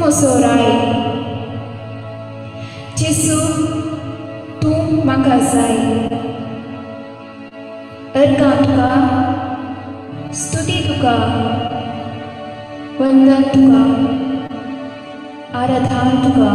म्हजो राय। जेजू तूं म्हाका जाय। अर्गां तुका, स्तुती तुका, वंदन तुका, आराधन तुका।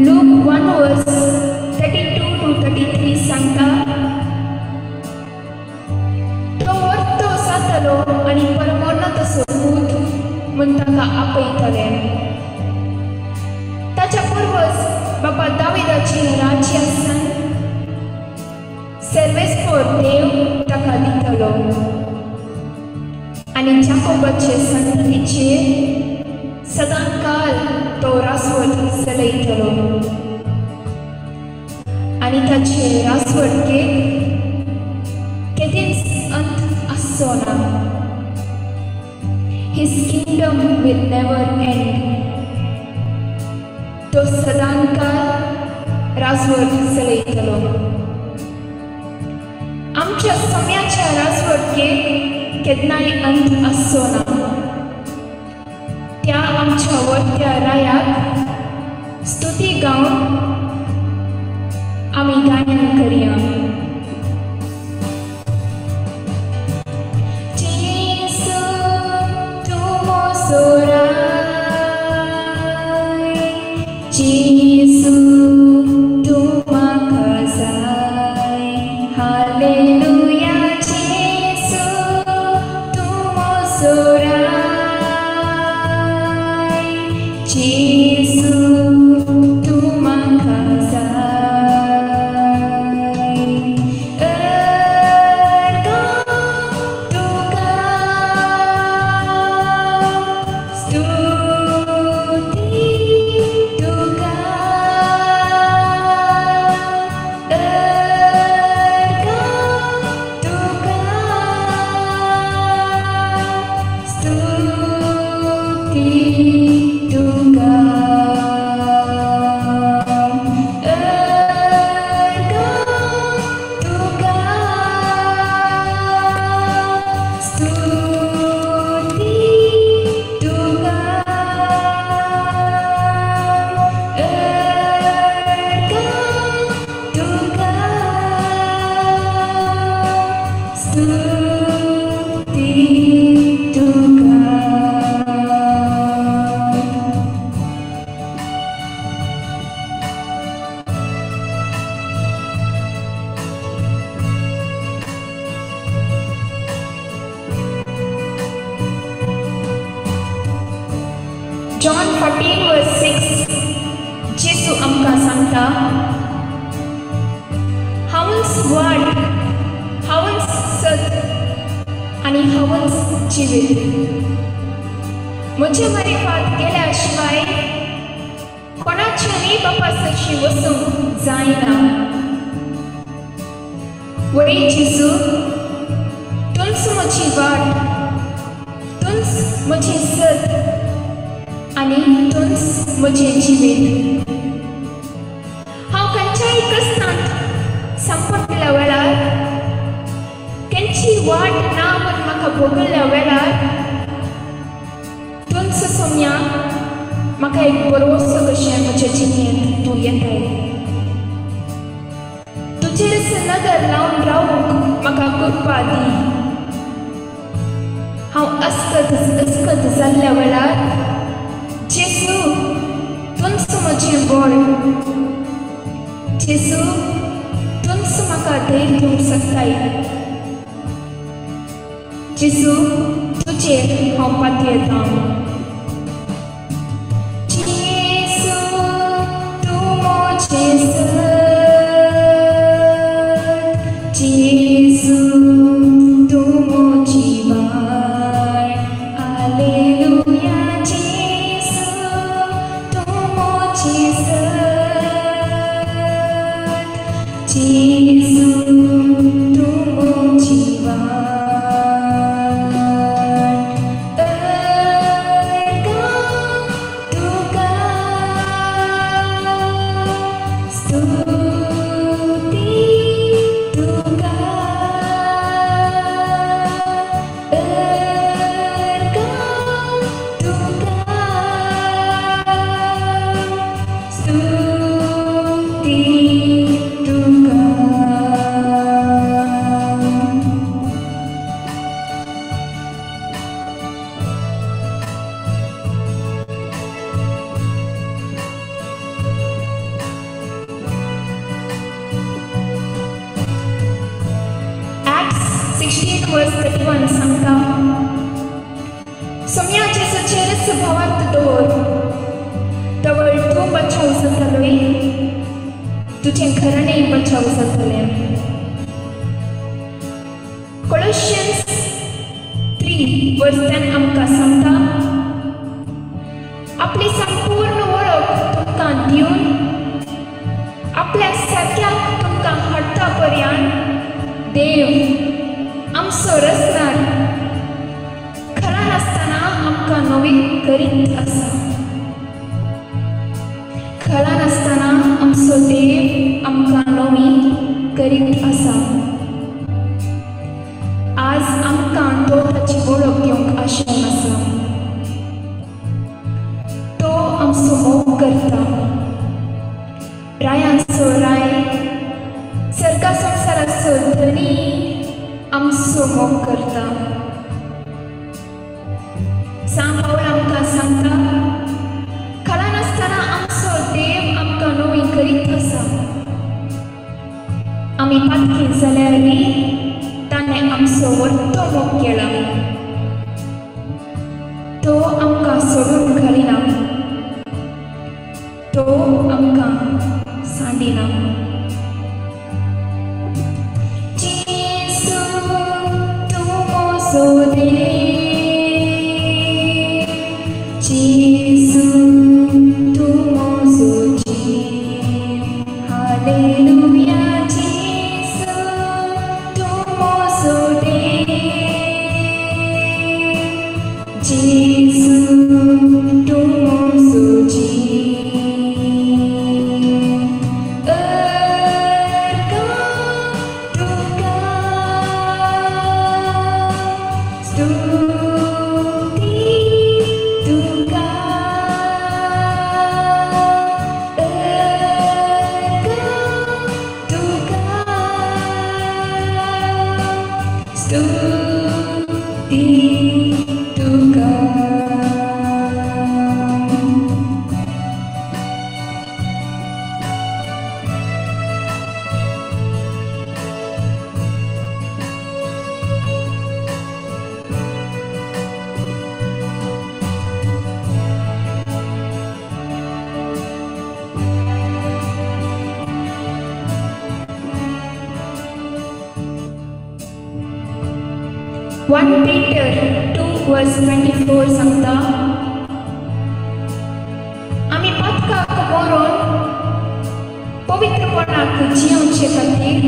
Luke 1 verse 32 to 33 सांगता, तो वर्तो जातलो आनी परमोन्नताचो पूत म्हूण ताका आपयतले। ताच्या पुर्वज बाबा दाविदाचें राज्य आसन सर्वेस्पोर देव ताका दितलो आनी जाकोबाचे संततीचेर सदांकाल तो रासवट चलयतलो आनी ताचे रासवटकेक केदींच अंत आसचो ना। His kingdom will never end. तो सदांकाल रासवट चलयतलो। आमच्या सम्याच्या रासवटकेक केन्नाय अंत आसचो ना। त्या आमच्या वर्त्या रायाक स्तुती गावन आमी गायन करया। जेजू तूं म्हजो राय, जेजू तूं म्हाका जाय। हालेलुया, जेजू तूं म्हजो राय, जेजू तूं म्हाका जाय। अर्गां तुका, स्तुती तुका, अर्गां तुका, स्तुती तुका, अर्गां तुका, स्तुती तुका, अर्गां तुका, स्तुती तुका। John 14 verse 6 जेजू आमकां सांगता, हांवच वाट, हांवच सत आनी हांवच जिवीत। म्हजे मारिफात गेल्या शिवाय कोणाच्यानूय बापा सरशी वचूंक जायना। वय जेजू, तूंच म्हजी वाट, तूंच म्हजें सत आनी तूंच म्हजें जिवीत। हांव खंयच्याय संपटल्या वेळार, केंची वाट ना म्हूण म्हाका भोगल्ल्या वेळार तुमचो सोम्या म्हाका एक बरोसो कशें म्हज्या जिणेंत तूं येताय. तुजेरच नदर लावन रावूंक म्हाका कृपा दी. हांव अस्कत अस्कत जाल्ल्या वेळार जेसू तुमचो म्हजें बळ, जेसू तुमचो म्हाका धैर्य दिवंक शकताय. जेसू तुजेर हांव पातयेतां. जेसू तूं म्हजें सत, जेसू तूं म्हजी वाट. हालेलुया. जेसू तूं म्हजें सत, जेसू तूं म्हजी वाट. अर्गां तुका, स्तुती तुका, अर्गां तुका, स्तुती तुका. Acts 16 verse 31 सांगता, सोम्या जेसूचेरच भावार्थ दवर, तवळ तूं बचाव जातलोय, तुजें घराणें बचाव जातलें. Colossians 3 verse 10 आमकां सांगता, आपली संपूर्ण वळख तुमकां दिवन आपल्या सारक्याक तुमकां हाडटा पर्यंत देव आमचो रचणार खरा नासतना आमकां नवी करीत आसा. खरा नासतना आमचो देव आमकां नवी करीत आसा. आज आमकां तो ताची वळख दिवंक आशेन आसा. तो आमचो मोग करता. रायांचो राय, सर्गा संवसाराचो धनी आमचो मोग करता. सांग पावल आमकां सांगता, खरा नासतना आमचो देव आमकां नवी करीत आसा. आमी पातकी जाल्यार ताणें आमचो वट्टो मोग केला. तो आमकां सोडून घालिना, तो आमकां सांडिना. जेसू तूं म्हजो देव, जेसू तूं म्हजो जीव. हालेलुया. जेसू तूं म्हजो देव, जेसू तूं म्हजो जीव. अर्गां तुका, स्तुती तुका, अर्गां तुका, स्तुती तुका. 1 Peter 2 verse 24 सांगता, आमी पातकाक मरोन पवित्रपणाक जियोवचे खातीर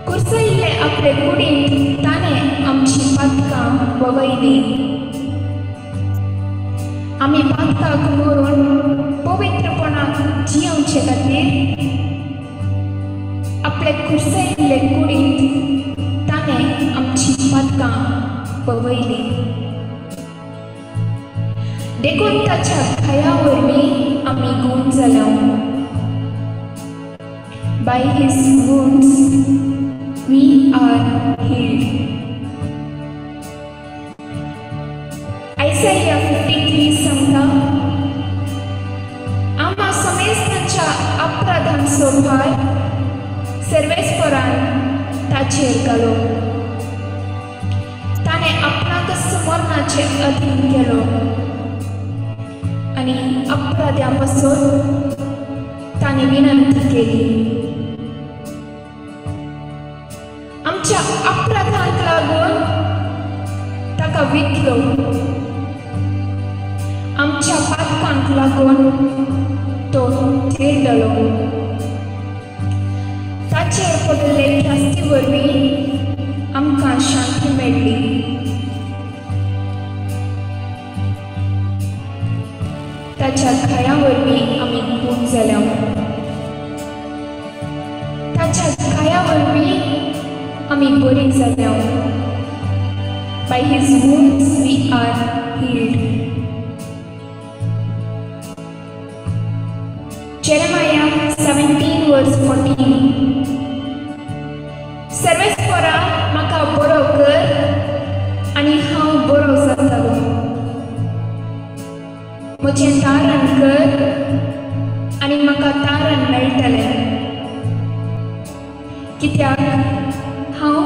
कुर्सयिल्ले आपले कुडींत ताणें आमची पातकां वगयली. आमी पातकाक मरोन पवित्रपणाक जियोवचे खातीर आपले कुर्सायिल्ले कुडींत ताणें आमची पातकां पवयली. देखून ताच्या घाया वरवीं आमी गूण जाल्या. By his wounds we are healed. Isaiah 53 सांगता, आम्हा समेस्तांच्या अपराधांचो भार सर्वेस्परान ताचेर घालो. ताणें आपणाकच मरणाचे अधीन केलो आनी अपराध्या पासून ताणें विनंती केली. आमच्या अपराधांक लागून ताका विकलो, आमच्या पातकांक लागून तो थिरडलो. ताचेर पडिल्ले ख्यास्ती वरवीं आमकां शांती मेळ्ळी. ताच्या घाया वरवीं आमी गूण जाल्या. ताच्या घाया वरवीं आमी बरी जाल्या. By his wounds we are healed. Jeremiah 17:14. सर्वेस्परा म्हाका बरो कर आनी हांव बरो जातलो. म्हजें तारण कर आनी म्हाका तारण मेळटलें, कित्याक हांव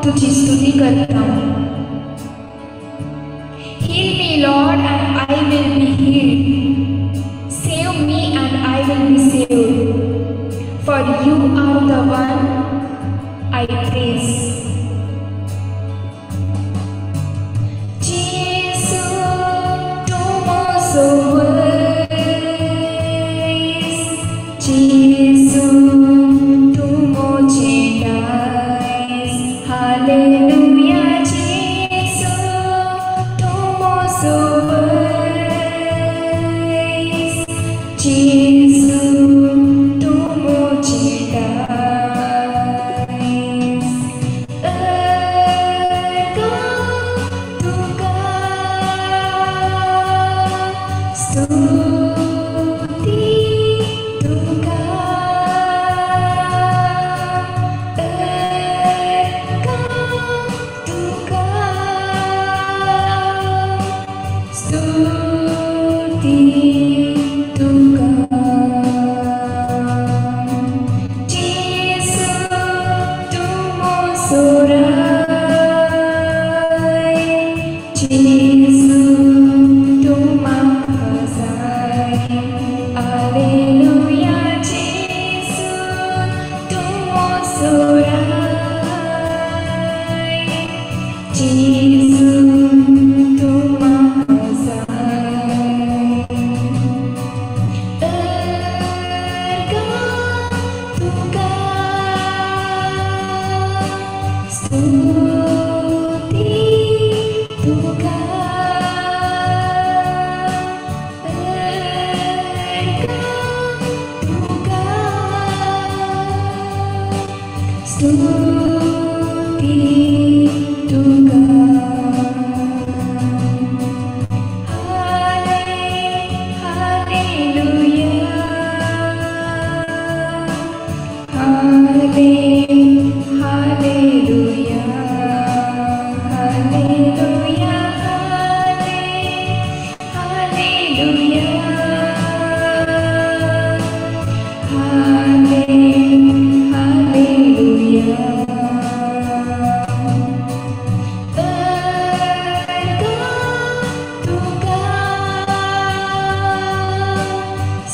तुजी स्तुती करता. Heal me, Lord, and I will be healed. Save me and I will be saved. For you are the one I praise. Jesus, tu mozo wise. Jesus, tu moche dies. Hallelujah, Jesus, tu mozo wise. Jesus, tu moche dies. Erga tuka stuti tuka. Erga tuka stuti tuka. Jesus, tu mozo rai. Jesus, tu mahasai. Alleluia, Jesus, tu mozo rai. Jesus, tu mahasai. Erga tuka stuti tuka. Erga tuka stuti tuka. Hallelujah. Hallelujah. Hallelujah. Hallelujah. Hallelujah. Erga tuka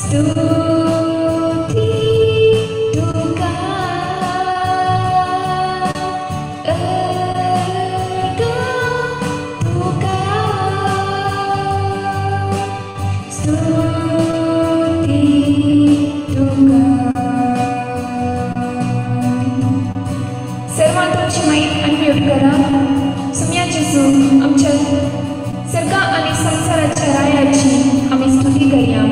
stuti tuka. Erga tuka stuti tuka. सर्वां तुमची मायक unmute करा. सुम्या जेजू, आमच्या सर्गा आनी संवसाराच्या रायाची आमी स्तुती करया.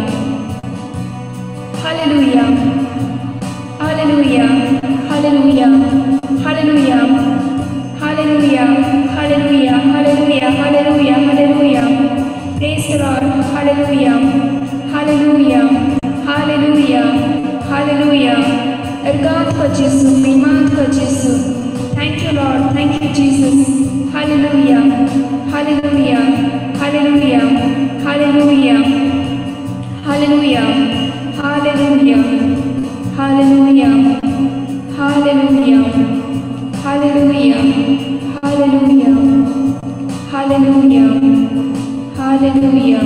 Hallelujah, hallelujah. Hallelujah, hallelujah, hallelujah, hallelujah, hallelujah, hallelujah, hallelujah. Praise the Lord, hallelujah, hallelujah, hallelujah, hallelujah. Ergaat ka Jesu, Maimaat ka Jesu. Thank you Lord, thank you Jesus. Hallelujah, hallelujah, hallelujah, hallelujah, hallelujah, hallelujah, hallelujah, hallelujah, hallelujah, hallelujah, hallelujah, hallelujah.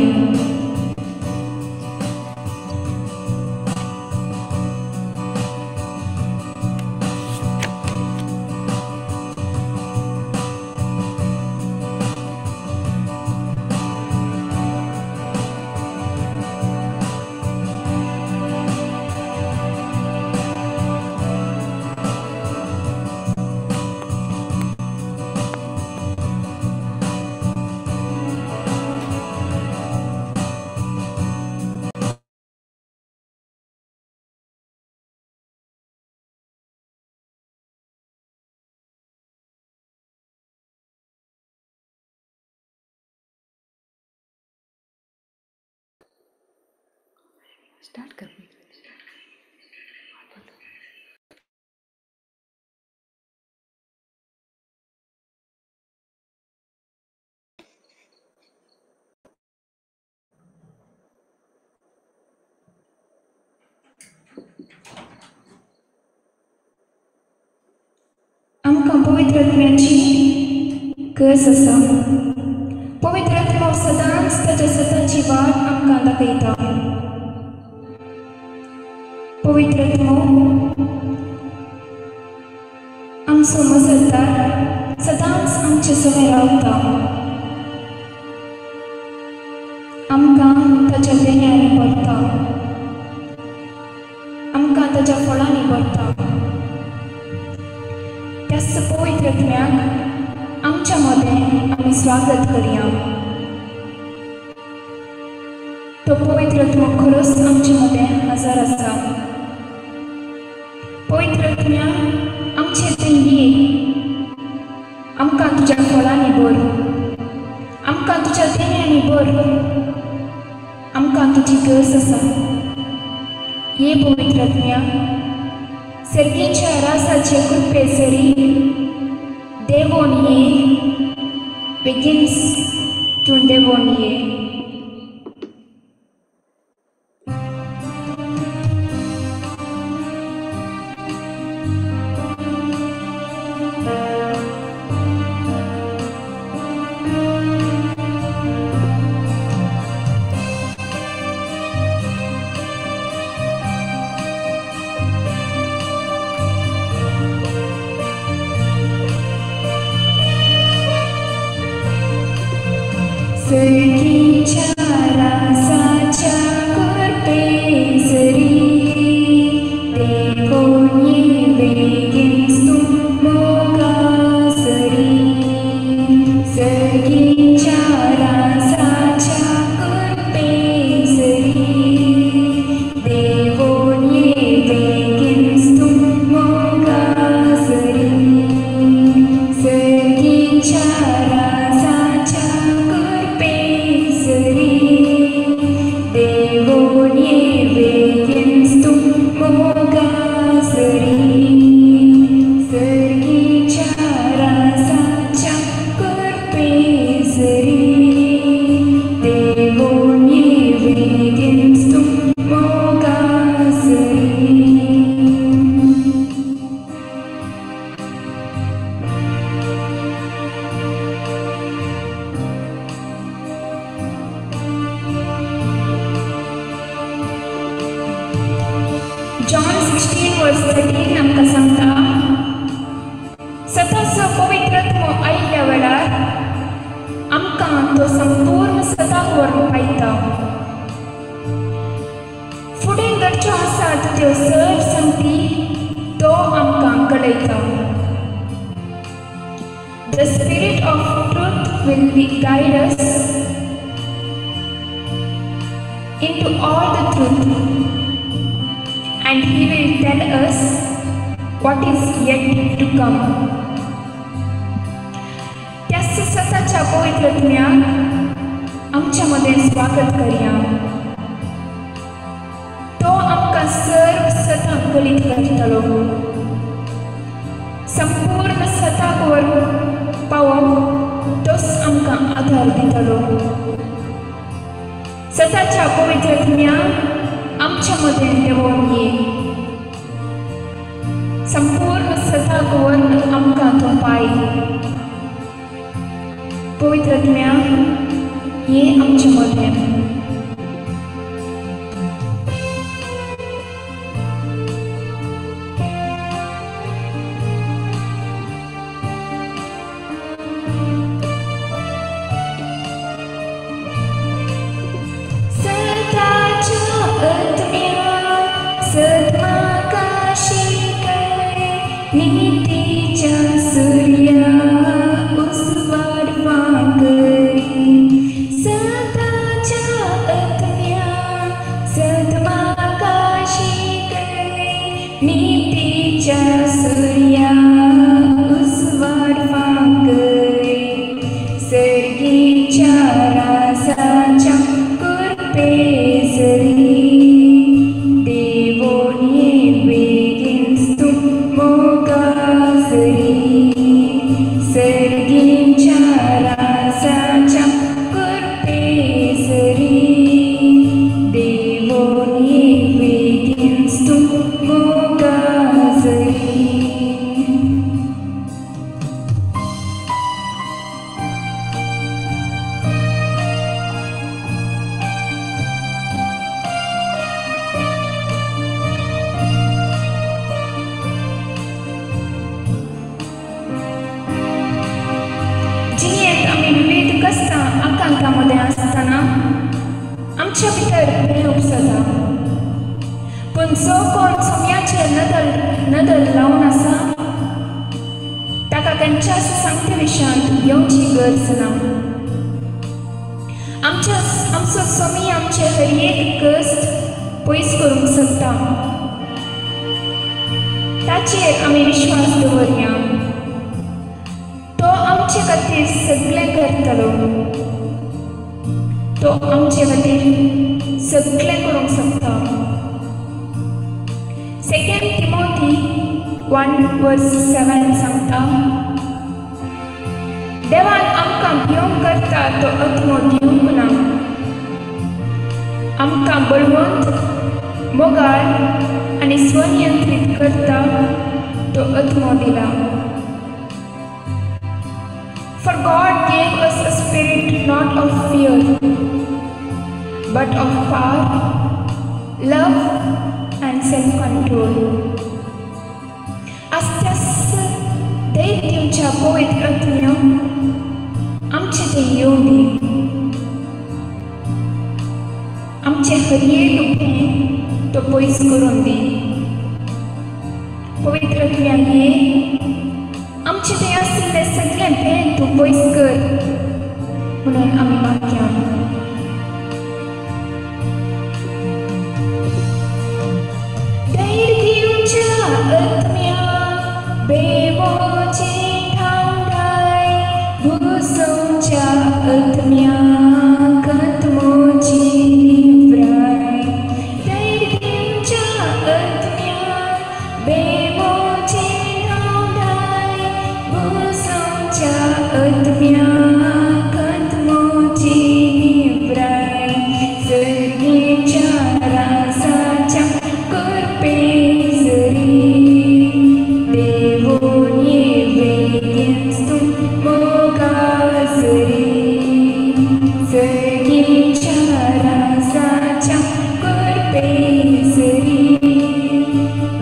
Start कर. आमकां पवित्र आत्म्याची गरज आसा. पवित्र आत्मो सदांच ताच्या सताची वाट आमकां दाखयता. पवित्र आत्मो आमचो मजतदार सदांच आमचे समें रावता. आमकां ताच्या देण्यांनी भरता, आमकां ताच्या फळांनी भरता. त्याच पवित्र आत्म्याक आमच्या मदें आमी स्वागत करया. तो पवित्र आत्मो खरोच आमचे मदें हजर आसा. पवित्र आत्म्या आमचे थंय ये, आमकां तुज्या फळांनी भर, आमकां तुज्या देण्यांनी भर, आमकां तुजी गरज आसा. ये पवित्र आत्म्या, सर्गीच्या रासाचे कृपे सरी देवोन ये, बेगीनच तूं देवोन ये. सर्गीच्या रासाच्या कृपेसरी देवोन ये बेगीनच तूं मोगासरी. सर्गीच्या रासाच्या कृपेसरी देवोन ये बेगीनच तूं मोगासरी. सर्गीच्या रासाच्या देवोन ये बेगीनच तूं मोगासरी. सर्गीच्या रासाच्या कृपेसरी देवोन ये बेगीनच तूं मोगासरी. John 16 verse 13 आमकां सांगता, सताचो पवित्र आत्मो आयिल्ल्या वेळार आमकां तो संपूर्ण सताक व्हरून पायता. फुडें घडच्यो आसात त्यो सर संगती तो आमकां कळयता. The Spirit of Truth will guide us into all the truth, and He will tell us what is yet to come. त्या सताच्या पवित्र आत्म्याक आमच्या मदें स्वागत करया. तो आमकां सर्व सताक कलीत करतलो. संपूर्ण सताक व्हरून पावोवंक तोच आमकां आदार दितलो. सताच्या पवित्र आत्म्याक आमच्या मदें देंवोवन ये. संपूर्ण सताक व्हरून आमकां तो पाय. पवित्र आत्म्या ये आमच्या मदें. नीतीच्या सूर्या उजवाड फांकय. सताच्या आत्म्या सत म्हाका शिकय. नीतीच्या सूर्या उजवाड फांकय. सर्गीच्या राजाच्या कृपेसरी देवोन ये बेगीन तूं मोगासरी. सर्गीच्या राजाच्या कृपेसरी देवोन ये बेगीन तूं मोगासरी. जिणेंत आमी विविध कश्टां आकांतां मदें आसतना आमच्या भितर भंय उपसता. पूण जो कोण सोम्याचेर नदर लावन आसा ताका खंयच्याच सांगते विशयांत येवची गरज ना. आमचो सोमी आमचे हर एक कश्ट पयस करूंक शकता. ताचेर आमी विश्वास दवरया. तो आमचे खातीर सगळें करतलो. तो आमचे खातीर सगळें करूंक शकता. 2 Timothy 1:7 सांगता, देवान आमकां भिवंक करता तो आत्मो दिवंक ना. आमकां बळवंत, मोगाळ आनी स्वनियंत्रीत करता तो आत्मो दिला. For God gave us a spirit not of fear, but of power, love, and self-control. आस्त्यास धैर्य दिवच्या पवित्र आत्म्या आमचे ते येवं दी. आमचे हर एक भंय तो पयस करून दी. पवित्र आत्म्या ये, आमचे थंय आशिल्ले सगळे भंय तूं पयस कर म्हणून आमी मागया. धैर्य दिवच्या आत्म्या बेवोची ठावठाय भुसोवच्या आत्म्या कतमोची निवराय. धैर्य दिवच्या आत्म्या बेवोची ठावठाय भुसोवच्या आत्म्या कतमोची निवराय. सर्गीच्या राजाच्या कृपेसरी देवोन ये बेगीन तूं मोगासरी. सर्गीच्या राजाच्या कृपेसरी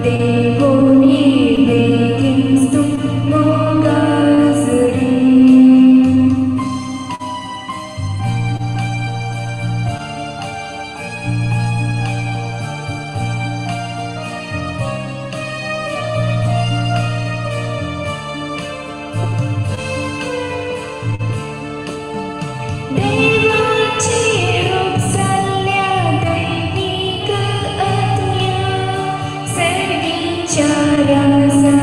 देवोन ये बेगीन तूं मोगासरी. देवाचे रूप जाल्ल्या दैवीक आत्म्या सर्गीच्या राजाच्या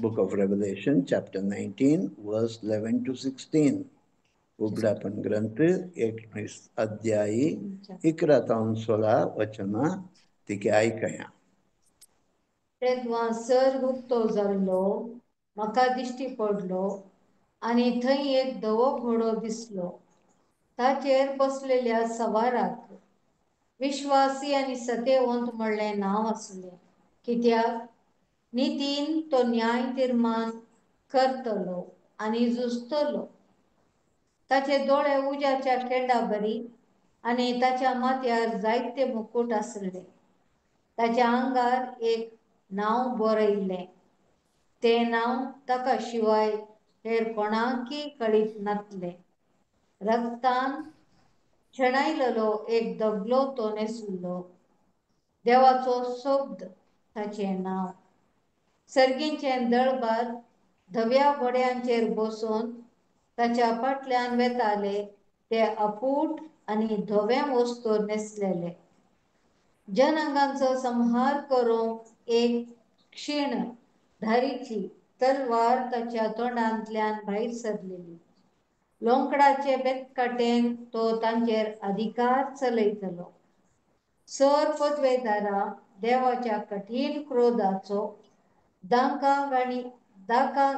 Book of Revelation chapter 19 verse 11 to 16. उगडापण ग्रंथ 19 अध्यायी 11 तावन 16 वचनां तिके आयकया. तेन्ना सर्ग उक्तो जाल्लो म्हाका दिश्टी पडलो आनी थंय एक धवो घोडो दिसलो. ताचेर बसलेल्या सवाराक विश्वासी आनी सतेवंत म्हणलें नांव आसलें, कित्याक नितीन तो न्याय तिर्मान करतलो आनी झुजतलो. ताचे दोळे उज्याच्या केंडा बरी आनी ताच्या माथ्यार जायते मुकूट आसले. ताच्या आंगार एक नांव बरयल्लें, तें नांव ताका शिवाय हेर कोणाकय कळीत नासलें. रक्तान शेणायलेलो एक दगलो तो न्हेसलो. देवाचो शब्द ताचें नांव. सर्गीचें दळबार धव्या घोड्यांचेर बसून ताच्या फाटल्यान वेताले ते अपूट आनी धवें वस्तू न्हेसलेले. जनांगांचो संहार करूंक एक क्षीण धारीची तलवार ताच्या तोंडांतल्यान भायर सरलेली. लोंकडाचे बेतकाटेन तो तांचेर अधिकार चलयतलो. सर पदवेदारा देवाच्या कठीण क्रोधाचो दाका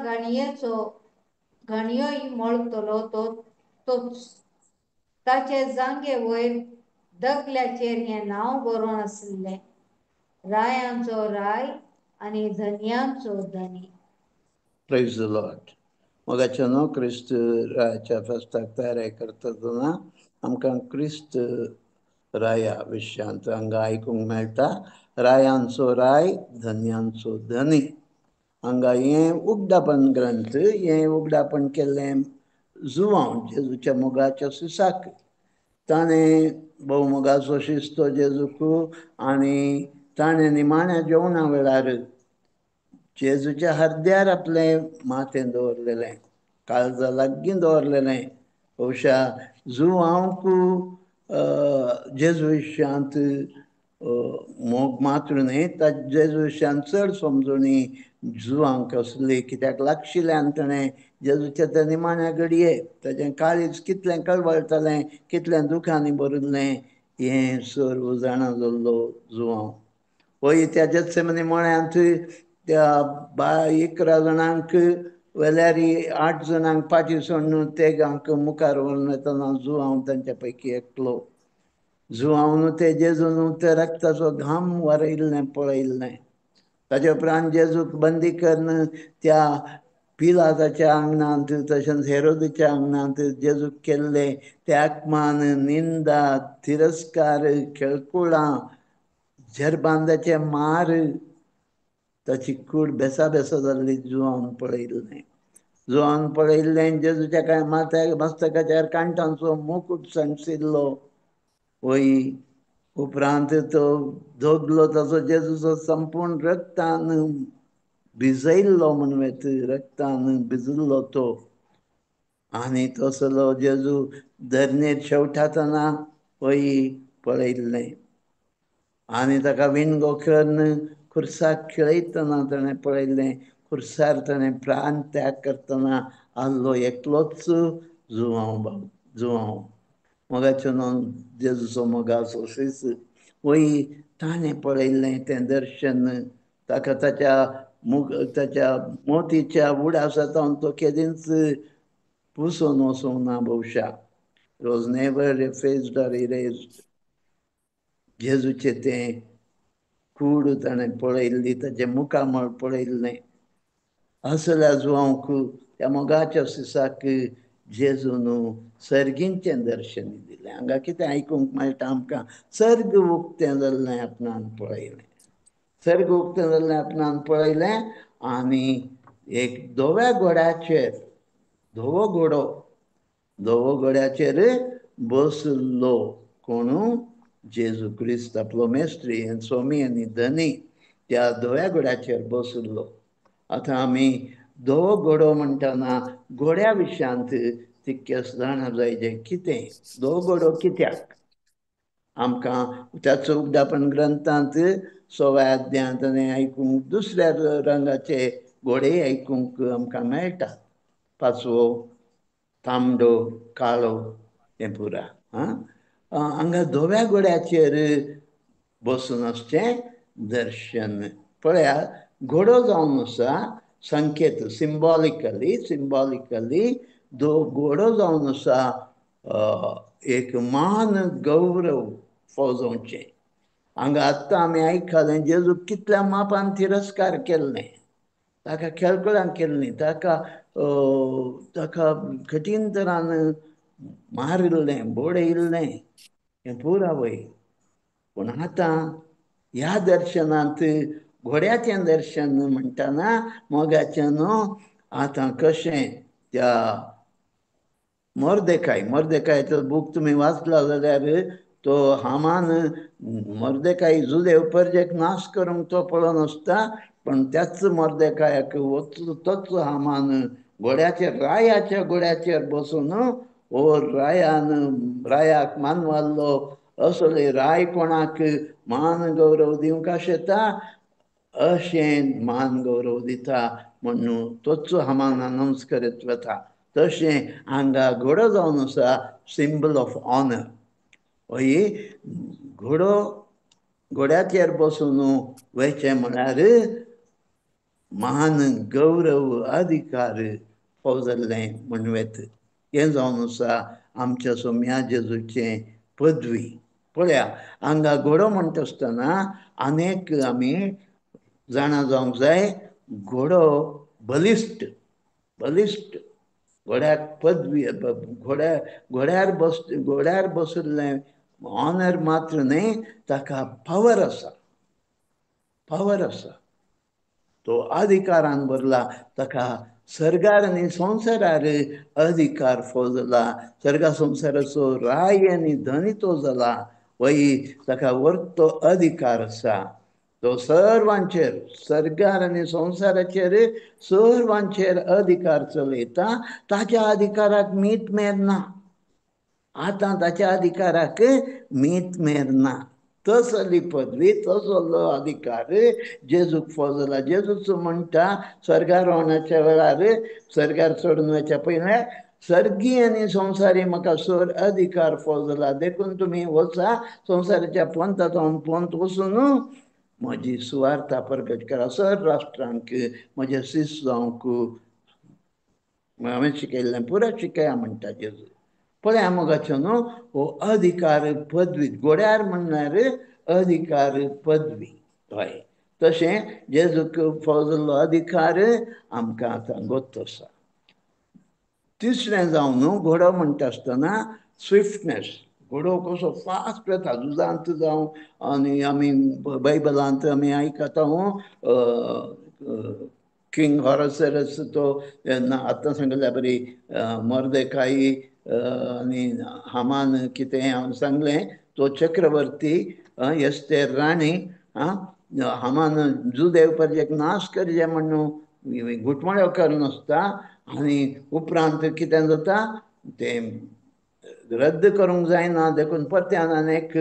गाणयेचो घाणयोय मळतलो तो तोच. ताचे जांगे वयर दगल्याचेर हें नांव बरोवन आसलें, रायांचो राय आनी धनयांचो धनी. Praise the Lord. मोगाचे न्हू क्रिस्त रायाच्या फेस्ताक तयारी करतना आमकां क्रिस्त राया विशयांत हांगा आयकूंक मेळटा. रायांचो राय, धनयांचो धनी. हांगा हें उगडापण ग्रंथ, हें उगडापण केल्लें जुवांव जेजूच्या मोगाच्या सिसाक. ताणें भोव मोगाचो शिस्तो जेजूक आनी ताणें निमाण्या जेवणा वेळार जेजूच्या हरद्यार आपलें माथें दवरलेलें, काळजा लागीं दवरलेलें. बहुशा जुवांवक जेजू विशयांत मोग मात्र न्हय, जेजू विशयांत चड समजणी जुवांक आसली, कित्याक लागशिल्ल्यान ताणें जेजूच्या त्या निमाण्या घडये ताचें काळीज कितलें कळवळटालें, कितलें दुखांनी भरिल्लें हें सर्व जाणा जाल्लो जुवांव. वय त्या जेत्सेमनी मळ्यांत त्या 11 जाणांक वेल्यार 8 जाणांक फाटीं सोडून तेगांक मुखार व्हरून वतना जुवांव तांच्या पैकी एकलो. जुवांव ते जेजून ते रक्ताचो घाम वारयल्लें पळयल्लें. ताचे उपरांत जेजूक बंदी करून त्या पिलाताच्या आंगणांत तशेंच हेरोदीच्या आंगणांत जेजूक केल्ले ते अपमान, निंदा, तिरस्कार, खेळकुळां, झेरबांदाचे मार, ताची कूड बेसा बेसा जाल्ली जुवान पळयल्लें. जुवान पळयल्लें जेजूच्या कांय माथ्याक मस्तकाचेर कांठांचो मुकूट सांगशिल्लो. वय उपरांत तो दोगलो ताचो जेजूचो संपूर्ण रक्तान भिजयल्लो म्हण येता, रक्तान भिजिल्लो तो. आनी तसलो जेजू धरणेर शेवटातना वय पळयल्लें. आनी ताका विणगो करून खुर्साक खेळयतना ताणें पळयल्लें. खुर्सार ताणें प्राण त्याग करतना आहलो एकलोच जुवांव बाब जुवांव. मोगाचो न्हू जेजूचो मोगाचो शीस. वय ताणें पळयल्लें तें दर्शन ताका ताच्या ताच्या मोतीच्या उडासा जावन तो केदींच पुसून वचूंक ना. बहुशा was never effaced or erased. जेजूचें तें कूड ताणें पळयल्ली, ताचें मुखामळ पळयल्लें. असल्या जुवांक त्या मोगाच्या सिसाक जेजून सर्गींचें दर्शन दिलें. हांगा कितें आयकूंक मेळटा आमकां, सर्ग उक्तें जाल्लें आपणान पळयलें. सर्ग उक्तें जाल्लें आपणान पळयलें आनी एक धव्या घोड्याचेर, धवो घोडो, धवो घोड्याचेर बसलो कोणू? जेजू क्रिस्त आपलो मेस्त्री आनी स्वामी आनी धनी त्या धव्या घोड्याचेर बसलो. आतां आमी धवो घोडो म्हणटना घोड्या विशयांत तितकें जाणा जाय जें कितें धवो घोडो कित्याक आमकां त्या उगडापण ग्रंथांत 16व्या अध्यायांत आनी आयकूंक दुसऱ्या रंगाचे घोडे आयकूंक आमकां मेळटात, पाचवो, तांबडो, काळो, हें पुरा. हांगा धव्या घोड्याचेर बसून आसचें दर्शन पळया. घोडो जावन आसा संकेत, सिंबॉलिकली, सिंबॉलिकली घोडो जावन आसा एक मान गौरव फौजोवचें. हांगा आत्तां आमी आयकलें जेजू कितल्या मापान तिरस्कार केल्लें, ताका खेळकुळां केल्लीं, ताका ताका कठीण तरान मारिल्लें, बडयिल्लें, हें पुरा वय. पूण आतां ह्या दर्शनांत घोड्याचें दर्शन म्हणटना मोगाचें न्हू, आतां कशें त्या मोर्देकाय, मोर्देकायचो बूक तुमी वाचला जाल्यार तो हामान मोर्देकाय जुदेव परजेक नाश करूंक तो पळोवन आसता, पण त्याच मोर्देकायाक तोच हामान घोड्याचेर, रायाच्या घोड्याचेर बसून ओ रायान रायाक मानवाल्लो असले राय कोणाक मान गौरव दिवंक आशेता अशें मान गौरव दिता म्हणून तोच हामान अनावन्स करीत वता. तशें हांगा घोडो जावन आसा सिंबल ऑफ ऑनर. हय, घोडो घोड्याचेर बसून वयचें म्हळ्यार मान गौरव अधिकार फाव जाल्लें म्हणूं येता. हें जावन आसा आमच्या सोम्या जेजूचें पदवी. पळया हांगा घोडो म्हणटा आसतना अनेक आमी जाणा जावंक जाय, घोडो बलिश्ट, बलिश्ट घोड्याक पदवी, घोड्या घोड्यार बस घोड्यार बशिल्लें ऑनर मात्र न्हय, ताका पावर आसा, पावर आसा, तो अधिकारान भरला, ताका सर्गार आनी संवसारार अधिकार फाव जाला, सर्गा संवसाराचो राय आनी धनी तो जाला, वय ताका वर्तो अधिकार आसा, तो सर्वांचेर, सर्गार आनी संवसाराचेर सर्वांचेर अधिकार चलयता. ताच्या अधिकाराक मीत मेर ना, आतां ताच्या अधिकाराक मीत मेर ना. तसली पदवी, तसलो अधिकार जेजूक फाव जाला. जेजूच म्हणटा स्वर्गार रोवणाच्या वेळार, स्वर्गार चडून वचच्या पयलें, सर्गी आनी संवसारी म्हाका सर अधिकार फाव जाला, देखून तुमी वचा संवसाराच्या पंथांत पंथ वचून म्हजी सुवार्ता प्रगट करा, सर राष्ट्रांक म्हजे शिस्त जावंक हांवें शिकयल्लें पुराय शिकया म्हणटा जेजू. पळया मोगाचो न्हू, हो अधिकार पदवी, घोड्यार म्हणल्यार अधिकार पदवी. हय, तशें जेजूक फाव जाल्लो अधिकार आमकां आतां गोत्त आसा. तिसरें जावन न्हू, घोडो म्हणटा आसतना स्विफ्टनेस, घोडो कसो फास्ट वता झुजांत जावं, आनी आमी बायबलांत आमी आयकता किंग हॉरसरस तो आतां सांगिल्ल्या बरी मोर्देकाय आनी हामान कितें हांव सांगलें, तो चक्रवर्ती एस्तेर राणी हामान जुदेव परजेक नाश करचें म्हणून घुटमळ्यो करून आसता, आनी उपरांत कितें जाता तें रद्द करूंक जायना, देखून परत्यान आनी एक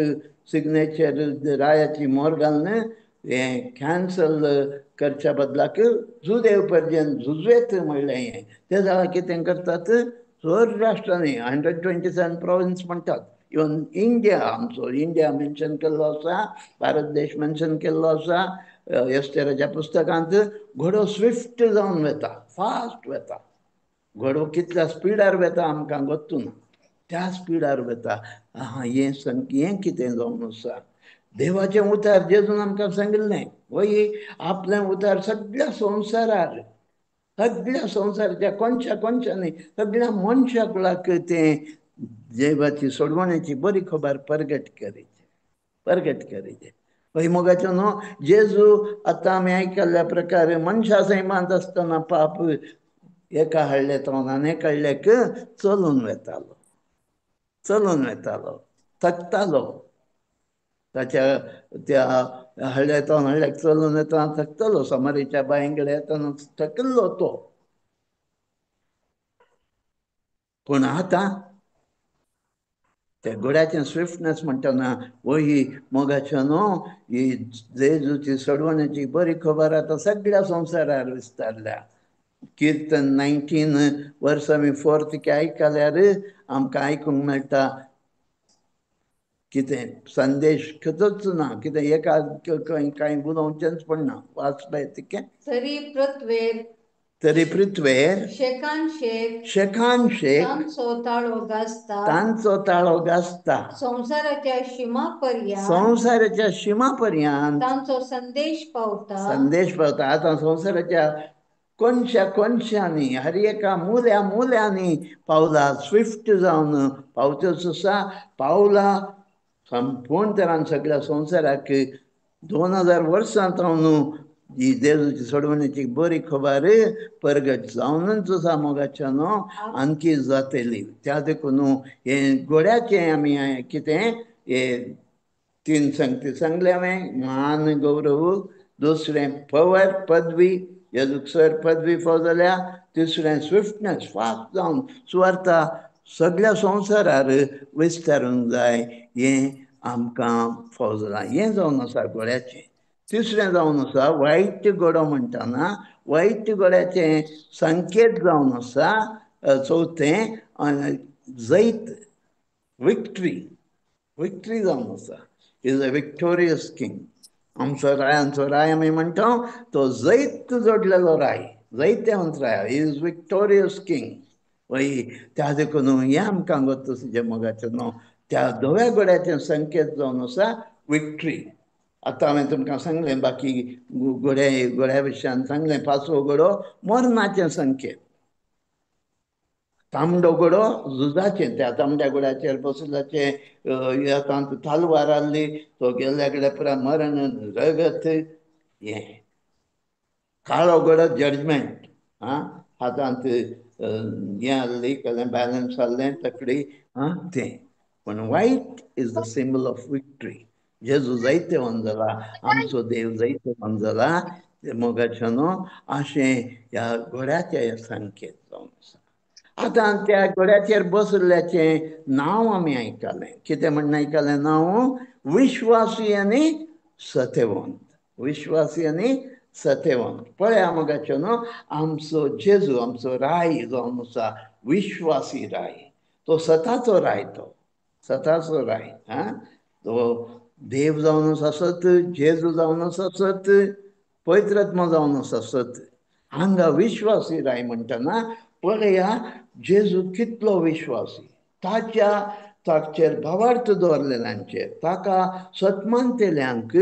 सिग्नेचर रायाची मोर घालून हें कॅन्सल करच्या बदलाक जुदेव परजेन झुजवेत म्हणलें हें. ते जाल्यार कितें करतात, सर राष्ट्रांनी 127 प्रोविन्स म्हणटात, इवन इंडिया, आमचो इंडिया मेन्शन केल्लो आसा, भारत देश मेन्शन केल्लो आसा एस्तेराच्या पुस्तकांत. घोडो स्विफ्ट जावन वता, फास्ट वता, घोडो कितल्या स्पिडार वता आमकां गोत्तू ना, त्या स्पिडार वता. आहा, हें हें कितें जावन आसा, देवाचें उतार जेजून आमकां सांगिल्लें, वय आपलें उतार सगळ्या संवसारार, सगळ्या संवसाराच्या कोनशा कोनशांनी सगळ्या मनशाक तें देवाची सोडवण्याची बरी खबर परगट करीचे, परगट करीचे. हय मोगाचो न्हू, जेजू आतां आमी आयकल्ल्या प्रकारे मनशा सैमांत आसतना पाप एका हाडले तो आनी एका हाडल्याक चलून वेतालो, चलून वेतालो, थकतालो, ताच्या त्या हळ्ळ्या तो हळ्ळ्याक चलून येतना थकतलो, समारीच्या बांय कडेन येतना थकिल्लो तो. पूण आतां त्या घोड्याचें स्विफ्टनेस म्हणटना वही मोगाच्या न्हू ही जेजूची सोडवण्याची बरी खबर आतां सगळ्या संवसारार विस्तारल्या. किर्तन 19 वर्सां आमी 4 तिके आयकल्यार आमकां आयकूंक मेळटा कितें संदेश खंयचोच ना, कितें एका कांय उलोवचेंच पडना. वाचपाय तिकें तरी पृथ्वेर शेकान शेक शेकान शेक तांचो ताळो गाजता, तांचो ताळो गाजता, संवसाराच्या शिमा पर्यंत, संवसाराच्या शिमा पर्यंत तांचो संदेश पावता, संदेश पावता. आतां संवसाराच्या कोनशा कोनशांनी हर एका मुल्या मुल्यांनी पावला, स्विफ्ट जावन पावतच आसा, पावला संपूर्ण तरान सगळ्या संवसाराक. 2000 वर्सां जावन ही जेजूची सोडवण्याची बरी खबर परगट जावनच आसा मोगाच्या न्हू, आणखी जातली. त्या देखून हें घोड्याचें आमी कितें हे 3 संगती सांगले हांवें, मान गौरव, दुसरें पवर पदवी, जेजूक सर पदवी फाव जाल्या, तिसरें स्विफ्टनेस फास्ट जावन सुवार्ता सगळ्या संवसारार विस्तारूंक जाय, हें आमकां फाव जालां. हें जावन आसा घोड्याचें. तिसरें जावन आसा वायट घोडो म्हणटना वायट घोड्याचें संकेत जावन आसा चवथें जैत, विक्ट्री, विक्ट्री जावन आसा. Is a victorious king. आमचो रायांचो राय आमी म्हणटा तो जैत जोडलेलो राय, जैतेवंत राय, is victorious king. वय त्या देखून हें आमकां गोत्त जें मोगाचें न्हू त्या धव्या घोड्याचें संकेत जावन आसा विक्ट्री. आतां हांवें तुमकां सांगलें बाकी घोड्या घोड्या विशयान सांगलें. पांचवो घोडो मरणाचें संकेत, तांबडो घोडो झुजाचें, त्या तांबड्या घोड्याचेर बसल्याचें हातांत तालवार आहली, तो गेल्ल्या कडेन पुराय मरण रगत. हें काळो घोडो जजमेंट, आं हातांत हें आहली कसलें बॅलन्स आहलें तकडी, आं तें. पूण white is the symbol of victory. जेजू जैतेवंत जाला, आमचो देव जैतेवंत जाला मोगाच्या न्हू, अशें ह्या घोड्याचें संकेत जावन आसा. आतां त्या घोड्याचेर बसल्याचें नांव आमी आयकलें, कितें म्हण आयकलें नांव? विश्वासी आनी सतेवंत, विश्वासी आनी सतेवंत. पळया मोगाचो न्हू आमचो जेजू आमचो राय जावन आसा विश्वासी राय, तो सताचो राय, तो सताचो राय. आं तो देव जावन आसा सत, जेजू जावन आसा सत, पवित्रात्मा जावन आसा सत. हांगा विश्वासी राय म्हणटना पळया जेजू कितलो विश्वासी, ताच्या ताचेर भावार्थ दवरलेल्यांचेर, ताका सतमानतेल्यांक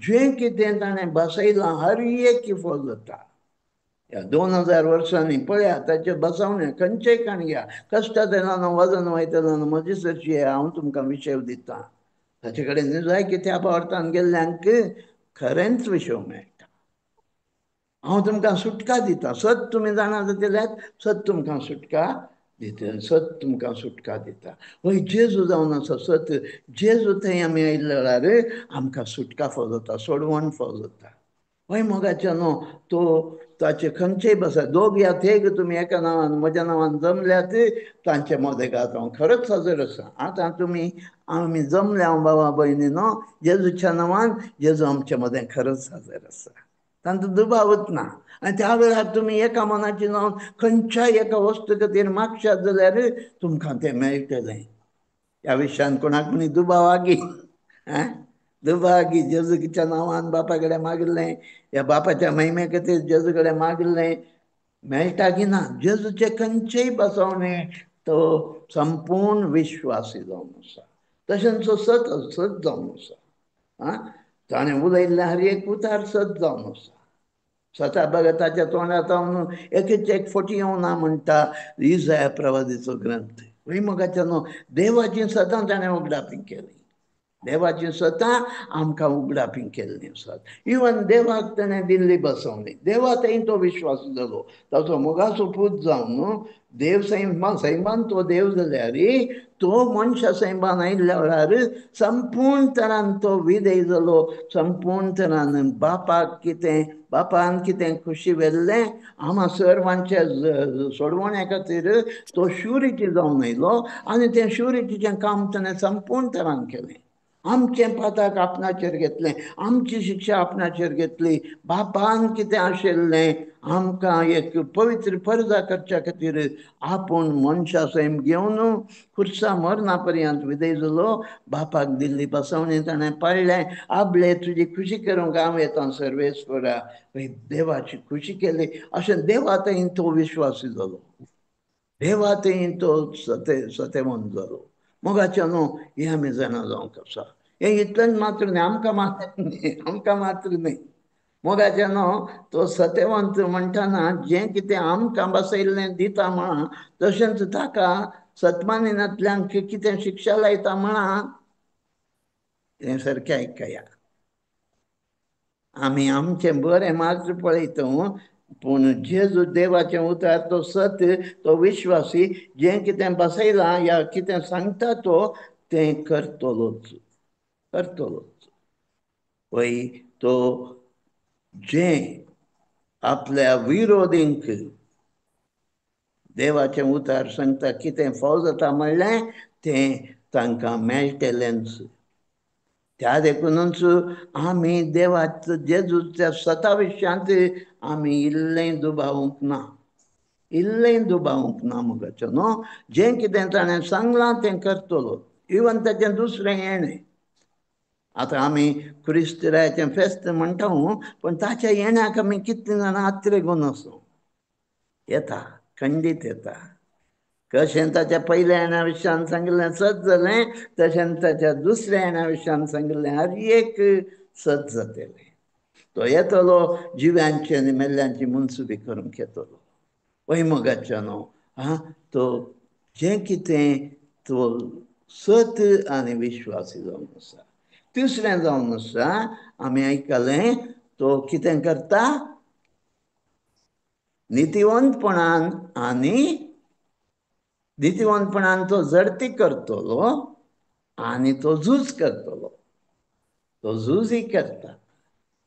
जें कितें ताणें बसयलां हर एक फळ जाता. ह्या 2000 वर्सांनी पळया ताचे बसवणे खंयचेय काणया कश्टात येना वजन वयतलो म्हजी सरशी हांव तुमकां विशय दितां. ताचे कडेन जाय की त्या भावार्थान गेल्ल्यांक खरेंच विशय मेळटा. हांव तुमकां सुटका दितां, सत तुमी जाणा जातल्यात, सत तुमकां सुटका दिता, सत तुमकां सुटका दिता. वय जेजू जावन आसा सत, जेजू थंय आमी आयिल्ले वेळार आमकां सुटका फाव जाता, सोडवण फाव जाता. वय मोगाच्या न्हू तो ताचे खंयचेय बसा दोग या तेग तुमी एका नांवान म्हज्या नांवान जमल्यात तांचे मदेगात हांव खरोच हजर आसा. आतां तुमी आमी जमल्या हांव बाबा भयणी न्हू जेजूच्या नांवान, जेजू आमचे मदें खरोच हजर आसा, तांचो दुबावच ना. आनी त्या वेळार तुमी एका मनाची जावन खंयच्याय एका वस्तू खातीर मागशात जाल्यार तुमकां तें मेळटलें. ह्या विशयान कोणाक कोणी दुबाव आगी, आं दुबाव आगी जेजूच्या नांवान बापा कडेन मागिल्लें, ह्या बापाच्या महिमे खातीर जेजू कडेन मागिल्लें मेळटा की ना? जेजूचे खंयचेय बसवणे तो संपूर्ण विश्वासी जावन आसा, तशेंच सत सत जावन आसा. आं ताणें उलयल्लें हर एक उतार सत जावन आसा. सता बगर ताच्या तोंडांत एकच एक फटी येवना म्हणटा इजाया प्रवादीचो ग्रंथ. वय मोगाच्या न्हू देवाची सदां ताणें उगडापी केली. देवाची स्वता आमकां उगडापी केल्ली आसात. इवन देवाक ताणें दिल्ली बसवणी, देवा थंय तो विश्वास जालो, ताचो मोगाचो पूत जावन देव सैमा सैमान तो देव जाल्यार तो मनशा सैमान आयिल्ल्या वेळार संपूर्ण तरान तो विधेय जालो. संपूर्ण तरान बापाक कितें, बापान कितें खुशी व्हेल्लें आमा सर्वांच्या सोडवण्या खातीर तो शुरिटी जावन आयलो आनी तें शुरिटीचें काम ताणें संपूर्ण तरान केलें. आमचें पाताक आपणाचेर घेतलें, आमची शिक्षा आपणाचेर घेतली. बापान कितें आशिल्लें आमकां एक पवित्र परजा करच्या खातीर आपूण मनशा सैम घेवन खुर्सा मरणा पर्यंत विधेय जालो. बापाक दिल्ली बसवणी ताणें पाळ्ळें. आपले तुजी खुशी करूंक हांव येता सर्वेस्वरा, देवाची खुशी केली. अशें देवा थंय तो विश्वासी जालो, देवा थंय तो सतेवंत जालो. मोगाचें न्हू हें आमी जाणा जावंक आसा. हें इतलेंच मात्र न्ही, आमकां मात्र न्ही, आमकां मात्र न्ही. मोगाचें न्हू तो सत्यवंत म्हणटना जें कितें आमकां बसयल्लें दिता म्हणा, तशेंच ताका सतमानिनांतल्यान कितें शिक्षा लायता म्हणा, हें सारकें आयकया. आमी आमचें बरें मात्र पळयता, पूण जेजू देवाचें उतर तो सत, तो विश्वासी, जें कितें बसयलां या कितें सांगता तो तें करतलोच, करतलोच. वय तो जें आपल्या विरोधींक देवाचें उतर सांगता कितें फाव जाता म्हणलें तें तांकां मेळटलेंच. त्या देखूनच आमी देवाच्या जेजूच्या सता विशयांत आमी इल्लें दुबावूंक ना, इल्लें दुबावूंक ना. मोगाचें न्हू जें कितें ताणें सांगलां तें करतलो, इवन ताचें दुसरें येणें. आतां आमी क्रिस्तरायाचें फेस्त म्हणटा, पूण ताच्या येण्याक आमी कितलीं जाणां आत्रेगून आसूं येता, खंडीत येता. कशें ताच्या पयल्या येण्या विशयान सांगिल्लें सत जालें, तशें ताच्या दुसऱ्या येण्या विशयान सांगिल्लें हर एक सत जातलें. तो येतलो जिव्यांची आनी मेल्ल्यांची मनसुबी करूंक येतलो. वय मोगाचें न्हू आं, तो जें कितें तो सत आनी विश्वासी जावन आसा. तिसरें जावन आसा आमी आयकलें तो कितें करता, नितिवंतपणान आनी नितिवंतपणान तो जडती करतलो आनी तो झूज करतलो. तो झूजय करता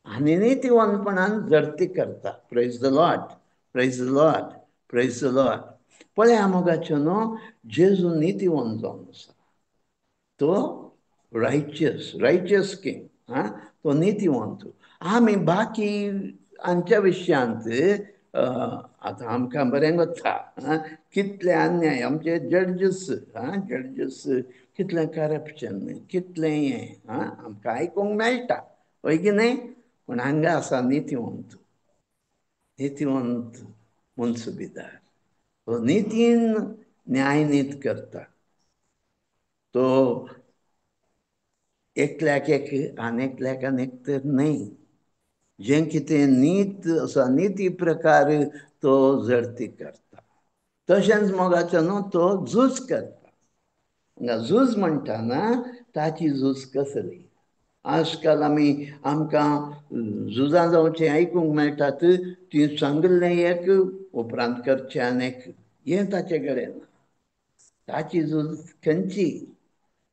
आनी नितिवंतपणान जडती करता. Praise the Lord, praise the Lord, praise the Lord. पळया मोगाचें न्हू जेजू नितिवंत जावन आसा. तो रायचियस, रायचियस किंग, आं, तो नितिवंत. आमी बाकी हांच्या विशयांत आतां आमकां बरें वता, कितले अन्याय आमचे जड्जीस, आं, जड्जीस कितलें करप्शन, कितलें हें, आं, आमकां आयकूंक मेळटा, हय की न्हय? पूण हांगा आसा नितिवंत, नितिवंत मनसुबीदार. तो नितीन न्यायनीत करता. तो एकल्याक एक आनी एकल्याक आनी एक तर न्हय, जें कितें नीत आसा निती प्रकार तो जडती करता. तशेंच मोगाचो न्हू तो झूज करता. हांगा झूज म्हणटना ताची झूज कसली? आजकाल आमी आमकां झुजां जावचें आयकूंक मेळटात, ती सांगिल्लें एक उपरांत करचें आनी एक, हें ताचे कडेन ना. ताची झूज खंयची?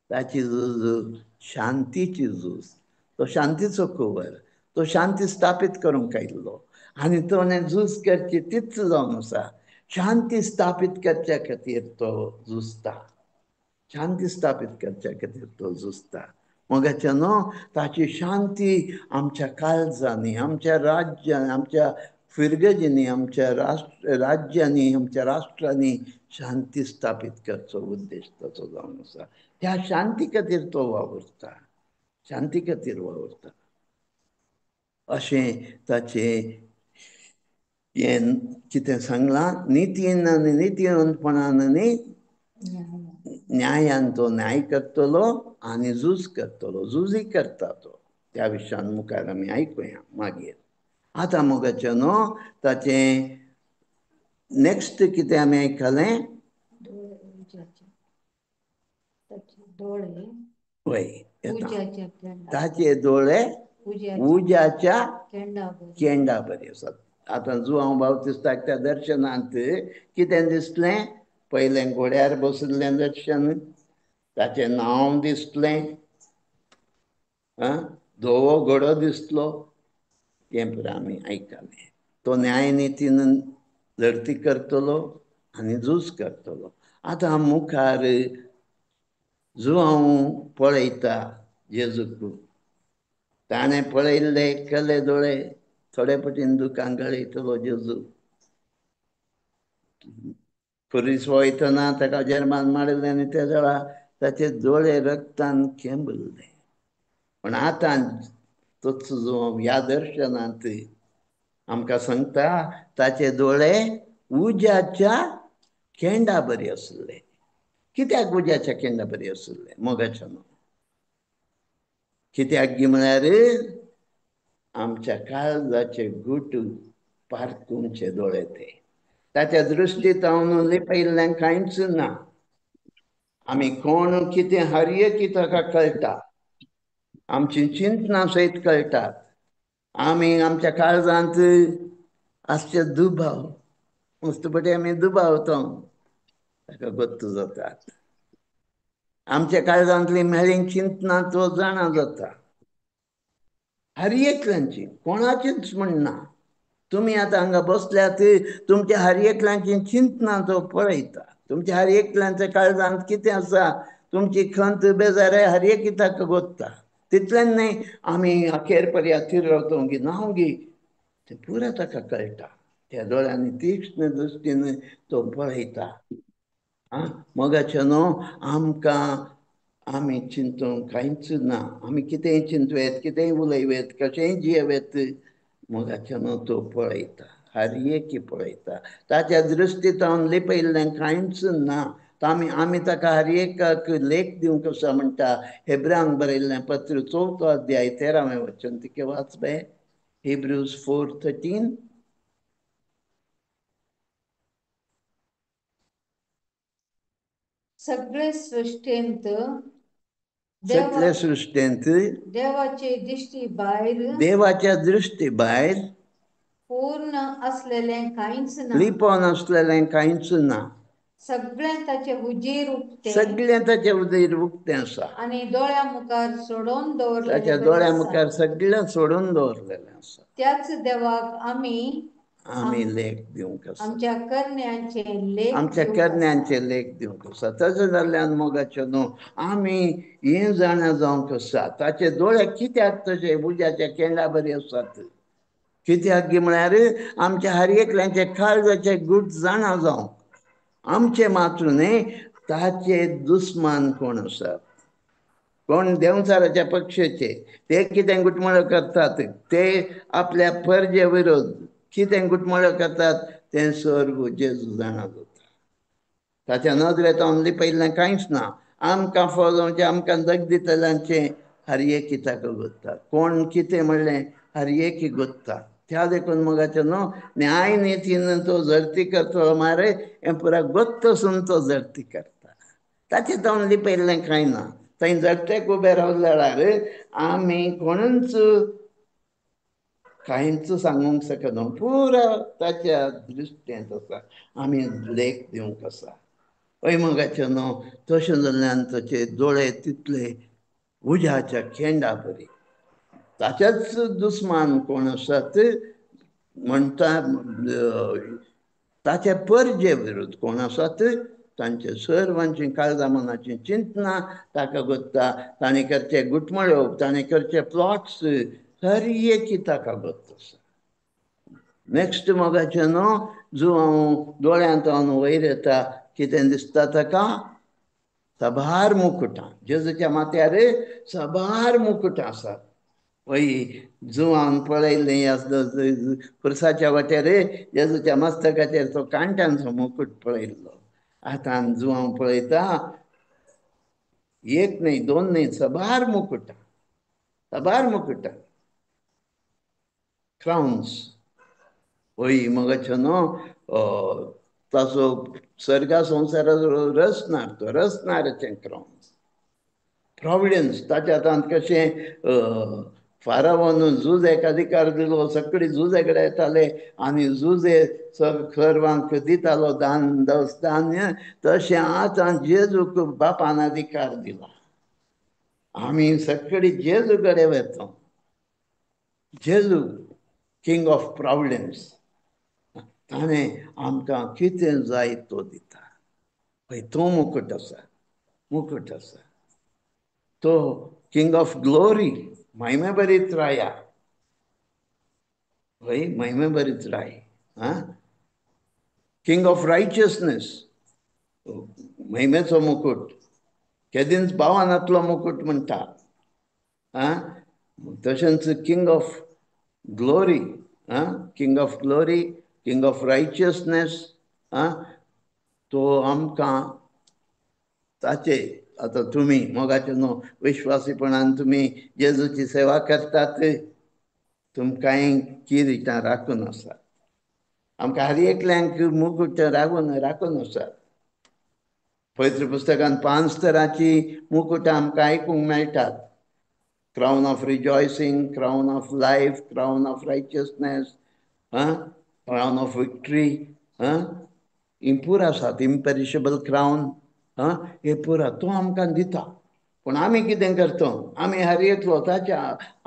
ताची झूज शांतीची झूज. तो शांतीचो कुंवर, तो शांती स्थापीत करूंक आयिल्लो आनी तो झूज करची तीच जावन आसा. शांती स्थापीत करच्या खातीर तो झुजता, शांती स्थापीत करच्या खातीर तो झुजता. मोगाचें न्हू ताची शांती आमच्या काळजांनी, आमच्या राज्यांनी, आमच्या फिरगजींनी, आमच्या राज्यांनी, आमच्या राष्ट्रांनी शांती स्थापीत करचो उद्देश ताचो जावन आसा. त्या शांती खातीर तो वावुरता, शांती खातीर वावुरता. अशें ताचें हें कितें सांगलां, नितीन आनी नितिवंतपणान आनी न्यायान तो न्याय करतलो आनी झूज करतलो, झूजय करता तो. त्या विशयान मुखार आमी आयकुया मागीर. आतां मोगाचें न्हू ताचें नेक्स्ट कितें आमी आयकलें, दोळे वय येता. ताचे दोळे उज्याच्या केंडा बरी आसात. आतां जुवांव बाप्तिस्ताक त्या दर्शनांत कितें दिसलें? पयलें घोड्यार बशिल्लें दर्शन, ताचें नांव दिसलें, धवो घोडो दिसलो, तें पुराय आमी आयकलें. तो न्यायनितीन लढती करतलो आनी झूज करतलो. आतां मुखार जुवांव पळयता जेजूक, ताणें पळयल्ले केले दोळे थोडे पटीन दुकां गळयतलो जेजू. पुलीस वयतना ताका जेर्मान मारिल्लें आनी त्या वेळार ताचे दोळे रक्तान केंबल्ले. पूण आतां तोच जो ह्या दर्शनांत आमकां सांगता ताचे दोळे उज्याच्या केंडा बरी आशिल्ले. कित्याक उज्याच्या केंडा बरी आशिल्ले मोगाच्यान? कित्याक गी म्हळ्यार आमच्या काळजाचे गुट पारखुंचे दोळे ते. ताच्या दृश्टींत हांव लिपयिल्लें कांयच ना. आमी कोण कितें हर एक ताका कळटा, आमची चिंतनां सयत कळटात. आमी आमच्या काळजांत आसचे दुबाव, मस्तपटी आमी दुबावता, ताका गोत्त जातात. आमच्या काळजांतली म्हेळी चिंतनां तो जाणा जाता. हर एकल्यांची, कोणाचीच म्हणना. तुमी आतां हांगा बसल्यात, तुमच्या हर एकल्यांची चिंतनां तो पळयता. तुमच्या हर एकल्यांच्या काळजांत कितें आसा, तुमची खंत बेजार हर एक ताका गोत्ता. तितल्यान न्हय आमी अखेर पर्यंत थीर रावतो गी ना गी, तें पुरा ताका कळटा. त्या दोळ्यांनी तीक्ष्ण दृश्टीन तो पळयता. आं मोगाचें न्हू, आमकां आमी चिंतूंक कांयच ना. आमी कितेंय चिंतूं, कितेंय उलयत, कशेंय जियेत, मोगाचें न्हू तो पळयता, हर एक पळयता. ताच्या दृश्टींत हांव लिपयिल्लें कांयच ना. आमी आमी ताका हर एकाक लेख दिवंक आसा म्हणटा. हेब्रांक बरयल्लें पत्र 4 अध्याय 13वें वचन तिके वाच बे. हिब्रूज 4:13. सगळे सृश्टींत, सगळे सृश्टींत देवाचे दृश्टी भायर, देवाच्या दृश्टी भायर पूर्ण असलेलें कांयच ना, लिपोवन असलेलें कांयच ना. सगळें ताचे हुजीर उक्तें, सगळें ताचे हुजीर उक्तें आसा आनी दोळ्या मुखार सोडून दवरलें, ताच्या दोळ्या मुखार सगळें सोडून दवरलेलें आसा. त्याच देवाक आमी आमी लेख दिवंक आसा, आमच्या करण्यांचे लेख, आमच्या करण्यांचे लेख दिवंक आसा. तशें जाल्ल्यान मोगाचें न्हू, आमी हें जाणा जावंक आसा ताचे दोळे कित्याक तशे उज्याच्या केंडा बरी आसात. कित्याक गी म्हळ्यार आमच्या हर एकल्यांचे काळजाचे गुट जाणा जावंक. आमचे मात्र न्हय, ताचे दुस्मान कोण आसात, कोण देंवचाराच्या पक्षाचे, ते कितें गुटमळो करतात, ते आपल्या परजे विरोध कितें गुटमळो करतात, तें सर्व जेजू जाणा जाता. ताच्या नदरेंत हांव लिपयिल्लें कांयच ना. आमकां फजोवचें, आमकां दग दितल्यांचें हर एक ताका गोत्ता. कोण कितें म्हणलें हर एक गोत्ता. त्या देखून मोगाचें न्हू, न्याय नितीन तो झडती करतलो मारे, हें पुरा गोत्त आसून तो झडती करता. ताचें जावन लिपयिल्लें कांय ना. थंय झडटेक उबे रावल्यार आमी कोणूच कांयच सांगूंक शकना. पुरा ताच्या दृश्टींत आसा, आमी लेख दिवंक आसा. हय मोगाचें न्हू, तशें जाल्ल्यान ताचे दोळे तितले उज्याच्या केंडा बरी. ताच्याच दुस्मान कोण आसात म्हणटा, ताचे परजे विरुद्ध कोण आसात, तांचे सर्वांची काळजा मनाची चिंतना ताका गोत्ता. ताणें करचे गुटमळो, ताणें करचे प्लॉट्स, हर एक ताका गोत्त आसा. नेक्स्ट मोगाचें न्हू, जो हांव दोळ्यांत हांव वयर येता, कितें दिसता ताका? साबार मुकुटां. जेजूच्या माथ्यार साबार मुकुटां आसात. वय जुवान पळयल्लें पुरसाच्या वाटेर जेजूच्या मस्तकाचेर तो कांट्यांचो मुकूट पळयल्लो. आतां जुवान पळयता, एक न्हय दोन न्हय, साबार मुकुटां, साबार मुकुटां, क्राउन्स. वय मोगाचें न्हू, ताचो सर्गा संवसाराचो रचणार, तो रचणाराचें क्राउन. प्रॉविडन्स ताच्या हातांत कशें फारावन जुजेक अधिकार दिलो, सगळी जुजे कडेन येताले आनी जुजे सर्वांक दितालो दान दस धान्य, तशें आतां जेजूक बापान अधिकार दिला. आमी सगळी जेजू कडेन वता. जेजू किंग ऑफ प्रॉविडन्स, ताणें आमकां कितें जाय तो दिता. पळय तो मुकूट आसा, मुकूट आसा. तो किंग ऑफ ग्लोरी, महिमे बरीत राया, हय महिमे बरीत राय. आं, किंग ऑफ रायचियसनेस, महिमेचो मुकूट, केदींच बावानांतलो मुकूट म्हणटा. आं, तशेंच किंग ऑफ ग्लोरी, आं, king of glory, king of righteousness. आं, तो आमकां ताचे आतां तुमी मोगाचे न्हू विश्वासीपणान तुमी जेजूची सेवा करतात, तुमकांय किरिटां राखून आसात. आमकां हर एकल्यांक मुकूट राखून राखून आसात. पवित्र पुस्तकान 5 तरांची मुकुटां आमकां आयकूंक मेळटात. Crown of rejoicing, crown of life, crown of righteousness, crown of victory. ही पुरा आसात, इम्पेरिशेबल क्रावन. हे पुरा तो आमकां दिता. पूण आमी कितें करता? आमी हर एकलो ताच्या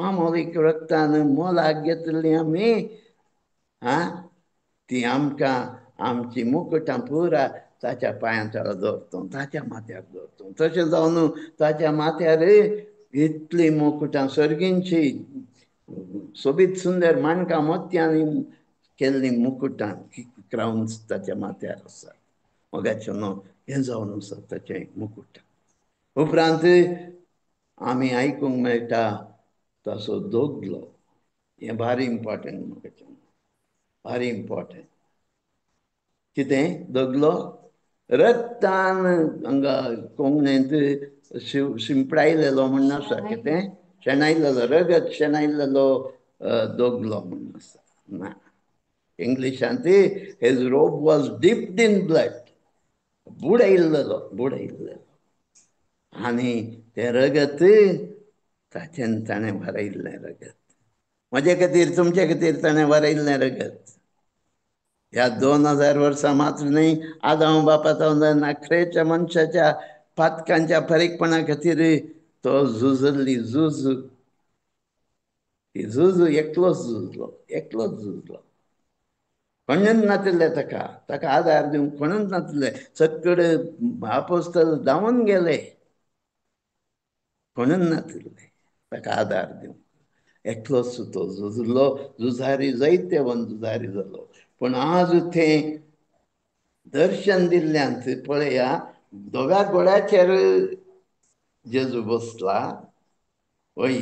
आमोलीक रक्तान मोलाक घेतिल्ली आमी. आं, ती आमकां आमची मुकुटां पुरा ताच्या पांयां तळा दवरता, ताच्या माथ्यार दवरता. तशें जावन ताच्या माथ्यार इतली मुकुटां सर्गींची सोबीत सुंदर माणकां मोतयांनी केल्ली मुकुटां, क्रावन्स ताच्या माथ्यार आसात. मोगाचें न्हू हें जावन आसा ताचें मुकुट. उपरांत आमी आयकूंक मेळटा ताचो दोगलो. हें भारी इम्पॉर्टंट मोगाचें, भारी इम्पॉर्टंट. कितें दोगलो? रक्तान हांगा कोंकणींत शिंपडायलेलो म्हण आसा. कितें शेणायलेलो, रगत शेणायलेलो दोगलो म्हण आसा. ना, इंग्लिशांत his robe was dipped in blood, बुडयल्लेलो, बुडयल्लेलो. आनी तें रगत ताचेन ताणें वारयल्लें रगत, म्हजे खातीर तुमचे खातीर ताणें वारयल्लें रगत. ह्या 2000 वर्सां मात्र न्हय, आदांव बापा नाखरेच्या मनशाच्या पातकांच्या फारीकपणा खातीर तो झुजल्ली झूज, ही झूज एकलोच झुजलो, एकलोच झुजलो. कोणूच नातिल्ले ताका, ताका आदार दिवंक कोणूच नातिल्ले. सगळे आपोस्तल धांवून गेले, कोणूच नातिल्ले ताका आदार दिवंक. एकलोच तो झुजलो, झुजारी जैतेवन झुजारी जालो. पूण आज तें दर्शन दिल्ल्यान पळया, दोगा घोड्याचेर जेजू बसला. वय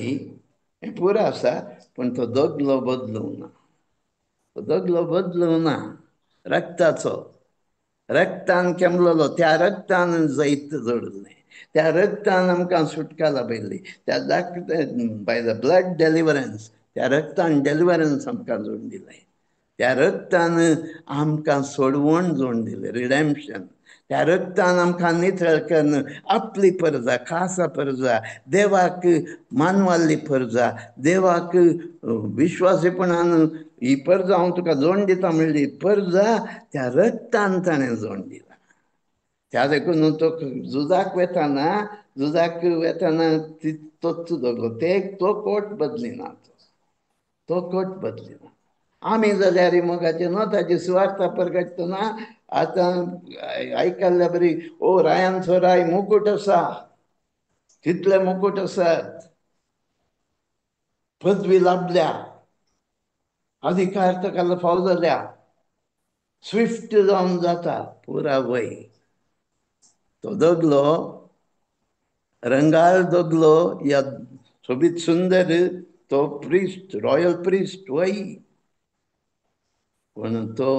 हें पुरो आसा, पूण तो दगलो बदलूंक ना, तो दगलो बदलूंक ना. रक्ताचो, रक्तान केमलोलो, त्या रक्तान जैत जोडलें, त्या रक्तान आमकां सुटका लाभयली, त्या बाय the blood deliverance, त्या रक्तान डेलिवरन्स आमकां जोडून दिलें, त्या रक्तान आमकां सोडवण जोडून दिलें, रिडेम्पशन. त्या रक्तान आमकां नितळ करून आपली परजा, खासा परजा, देवाक मानवाल्ली परजा, देवाक विश्वासीपणान ही परजा हांव तुका जोडून दिता म्हणली परजा त्या रक्तान ताणें जोडून दिला. त्या देखून तो झुजाक वेताना, झुजाक वेताना तोच दवरलो, ते तो कोट बदलिना, तो कोट बदलिना. आमी जाल्यार मोगाचें न्हू ताची सुवार्ता परगटतना आतां आयकल्ल्या बरी, ओ रायांचो राय मुकूट आसा, तितले मुकूट आसात, पदवी लाभल्या, अधिकार ताका फाव जाल्या, स्विफ्ट जावन जाता पुरा वय. तो दगलो रंगाळ दगलो या सोबीत सुंदर तो प्रिस्ट, रॉयल प्रिस्ट वय, पूण तो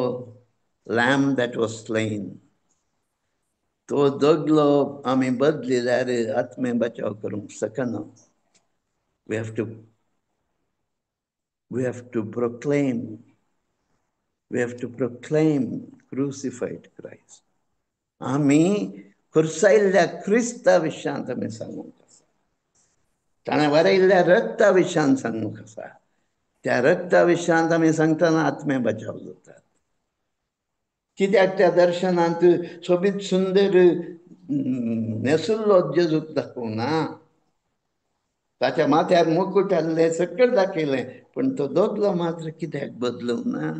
लॅम्ब that was slain, तो दगलो आमी बदलिल्यार आत्मे बचाव करूंक शकना. We have to proclaim, we have to proclaim crucified Christ. आमी खुर्सायल्ल्या क्रिस्ता विशयांत आमी सांगूंक आसा. ताणें वरयल्ल्या रक्ता विशयान सांगूंक आसा. त्या रक्ता विशयांत आमी सांगतना आत्मे बचाव जातात. कित्याक त्या दर्शनांत सोबीत सुंदर न्हेसुल्लो जेजूक दाखोवंक ना, ताच्या माथ्यार मुकूट आसलें, सकयल दाखयलें, पूण तो दोगलो मात्र कित्याक बदलूंक ना?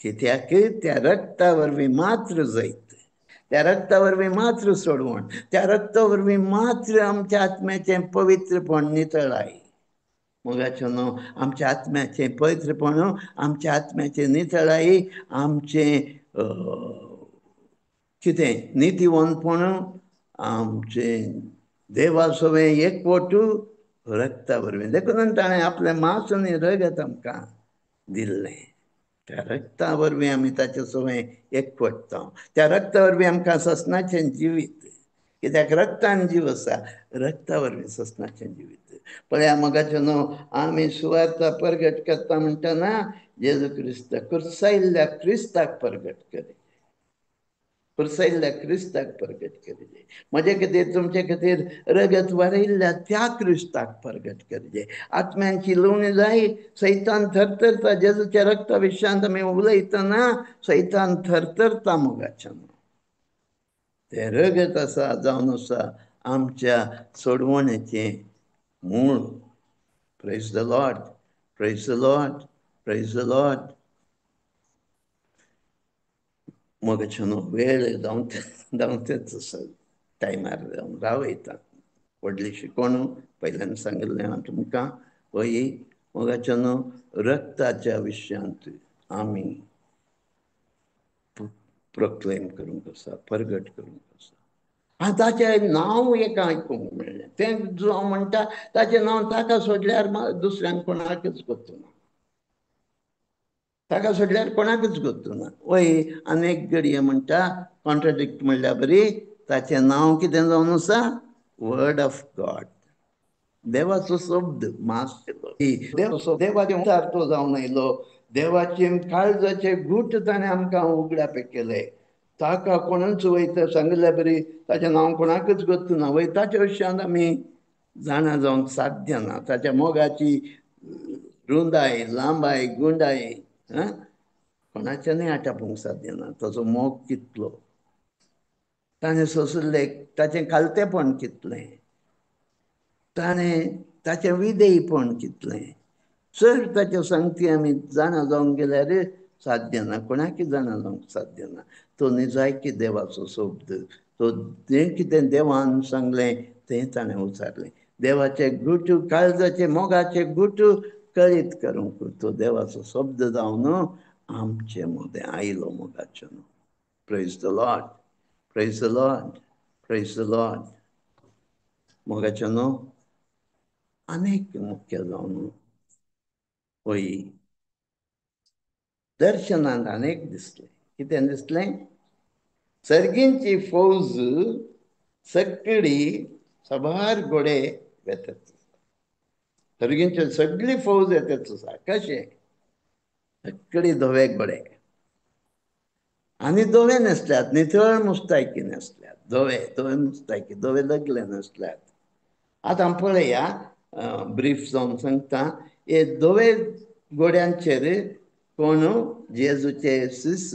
कित्याक त्या रक्ता वरवीं मात्र जैत, त्या रक्ता वरवीं मात्र सोडवण, त्या रक्ता वरवीं मात्र आमच्या आत्म्याचें पवित्रपण नितळाय. मोगाचें न्हू, आमच्या आत्म्याचें पवित्रपण, आमच्या आत्म्याचें नितळाय, आमचें कितें नितीवंतपण, आमचें देवा सवें एकवट रक्ता वरवीं. देखून ताणें आपलें मांस आनी रगत आमकां दिल्लें. त्या रक्ता वरवीं आमी ताचे सवें एकवटता. त्या रक्ता वरवीं आमकां ससनाचें जिवीत, कित्याक रक्तान जीव आसा, रक्ता वरवीं ससनाचें जिवीत. पळया मोगाचें न्हू, आमी सुवार्ता परगट करता म्हणटना जेजू क्रिस्त कुर्सायल्ल्या क्रिस्ताक परगट करी, कुर्सायल्ल्या क्रिस्ताक परगट करिजे. म्हजे खातीर तुमचे खातीर रगत वारयल्ल्या त्या क्रिस्ताक परगट करिजे. आत्म्यांची लुवणी जाय. सैतान थरथरता. जेजूच्या रक्ता विशयांत आमी उलयतना सैतान थरथरता. मोगाचें न्हू, तें रगत आसा जावन आसा आमच्या सोडवणेचें मूळ. Praise the Lord, praise the Lord, praise the Lord. मोगाचें न्हू, वेळ धांवतेच आसा, टायमार रावयता. व्हडली शिकवण पयल्यान सांगिल्लें हांव तुमकां. वय मोगाचें न्हू, रक्ताच्या विशयांत आमी प्रोक्लेम करूंक आसा, परगट करूंक आसा. आनी ताचें नांव एका आयकूंक मेळ्ळें. तें जो हांव म्हणटा ताचें नांव ताका सोडल्यार दुसऱ्यांक कोणाकच गोत्तू ना, ताका सोडल्यार कोणाकच गोत्तू ना. वय आनी एक घडये म्हणटा कॉन्ट्राडिक्ट म्हणल्यार बरी, ताचें नांव कितें जावन आसा? वर्ड ऑफ गॉड, देवाचो शब्द मास केलो, देवाचें उतार तो जावन आयलो, देवाचे काळजाचे घूट ताणें आमकां उगडापे केले. ताका कोणूच वयता सांगिल्ल्या बरी ताचें नांव कोणाकच गोत्तू ना. वय ताच्या विशयांत आमी जाणा जावंक साध्य ना. ताच्या मोगाची रुंदाय, लांबाय, गुंडाय कोणाच्यानूय आटापूंक साध्य ना. ताचो मोग कितलो, ताणें सोंशिल्लें ताचें खालतेपण कितलें, ताणें ताचें विधेयपण कितलें, चड ताच्या सांगती आमी जाणा जावंक गेल्यार साध्य ना, कोणाकय जाणा जावंक साध्य ना. तो निजायकी देवाचो शब्द, तो जें कितें देवान सांगलें तें ताणें उचारलें. देवाचे गुटू, काळजाचे मोगाचे गुटू कळीत करूंक तो देवाचो शब्द जावन आमचे मदें आयलो. मोगाचो न्हू. Praise the Lord, praise the Lord, praise the Lord. मोगाचो न्हू, अनेक मुख्य जावन वय दर्शनांत अनेक दिसलें. कितें दिसलें? सर्गींची फौज सगळी सबार घोडे वेतात. सर्गींची सगळी फौज येतात आसा. कशें? सगळी धवे घोडे, आनी धवे न्हेसल्यात, नितळ मुस्तायकी न्हेसल्यात, धवे धवे मुस्तायकी, धवे लग्ले न्हेसल्यात. आतां पळया, ब्रीफ जावन सांगता, हे धवे घोड्यांचेर कोण? जेजूचे शिस,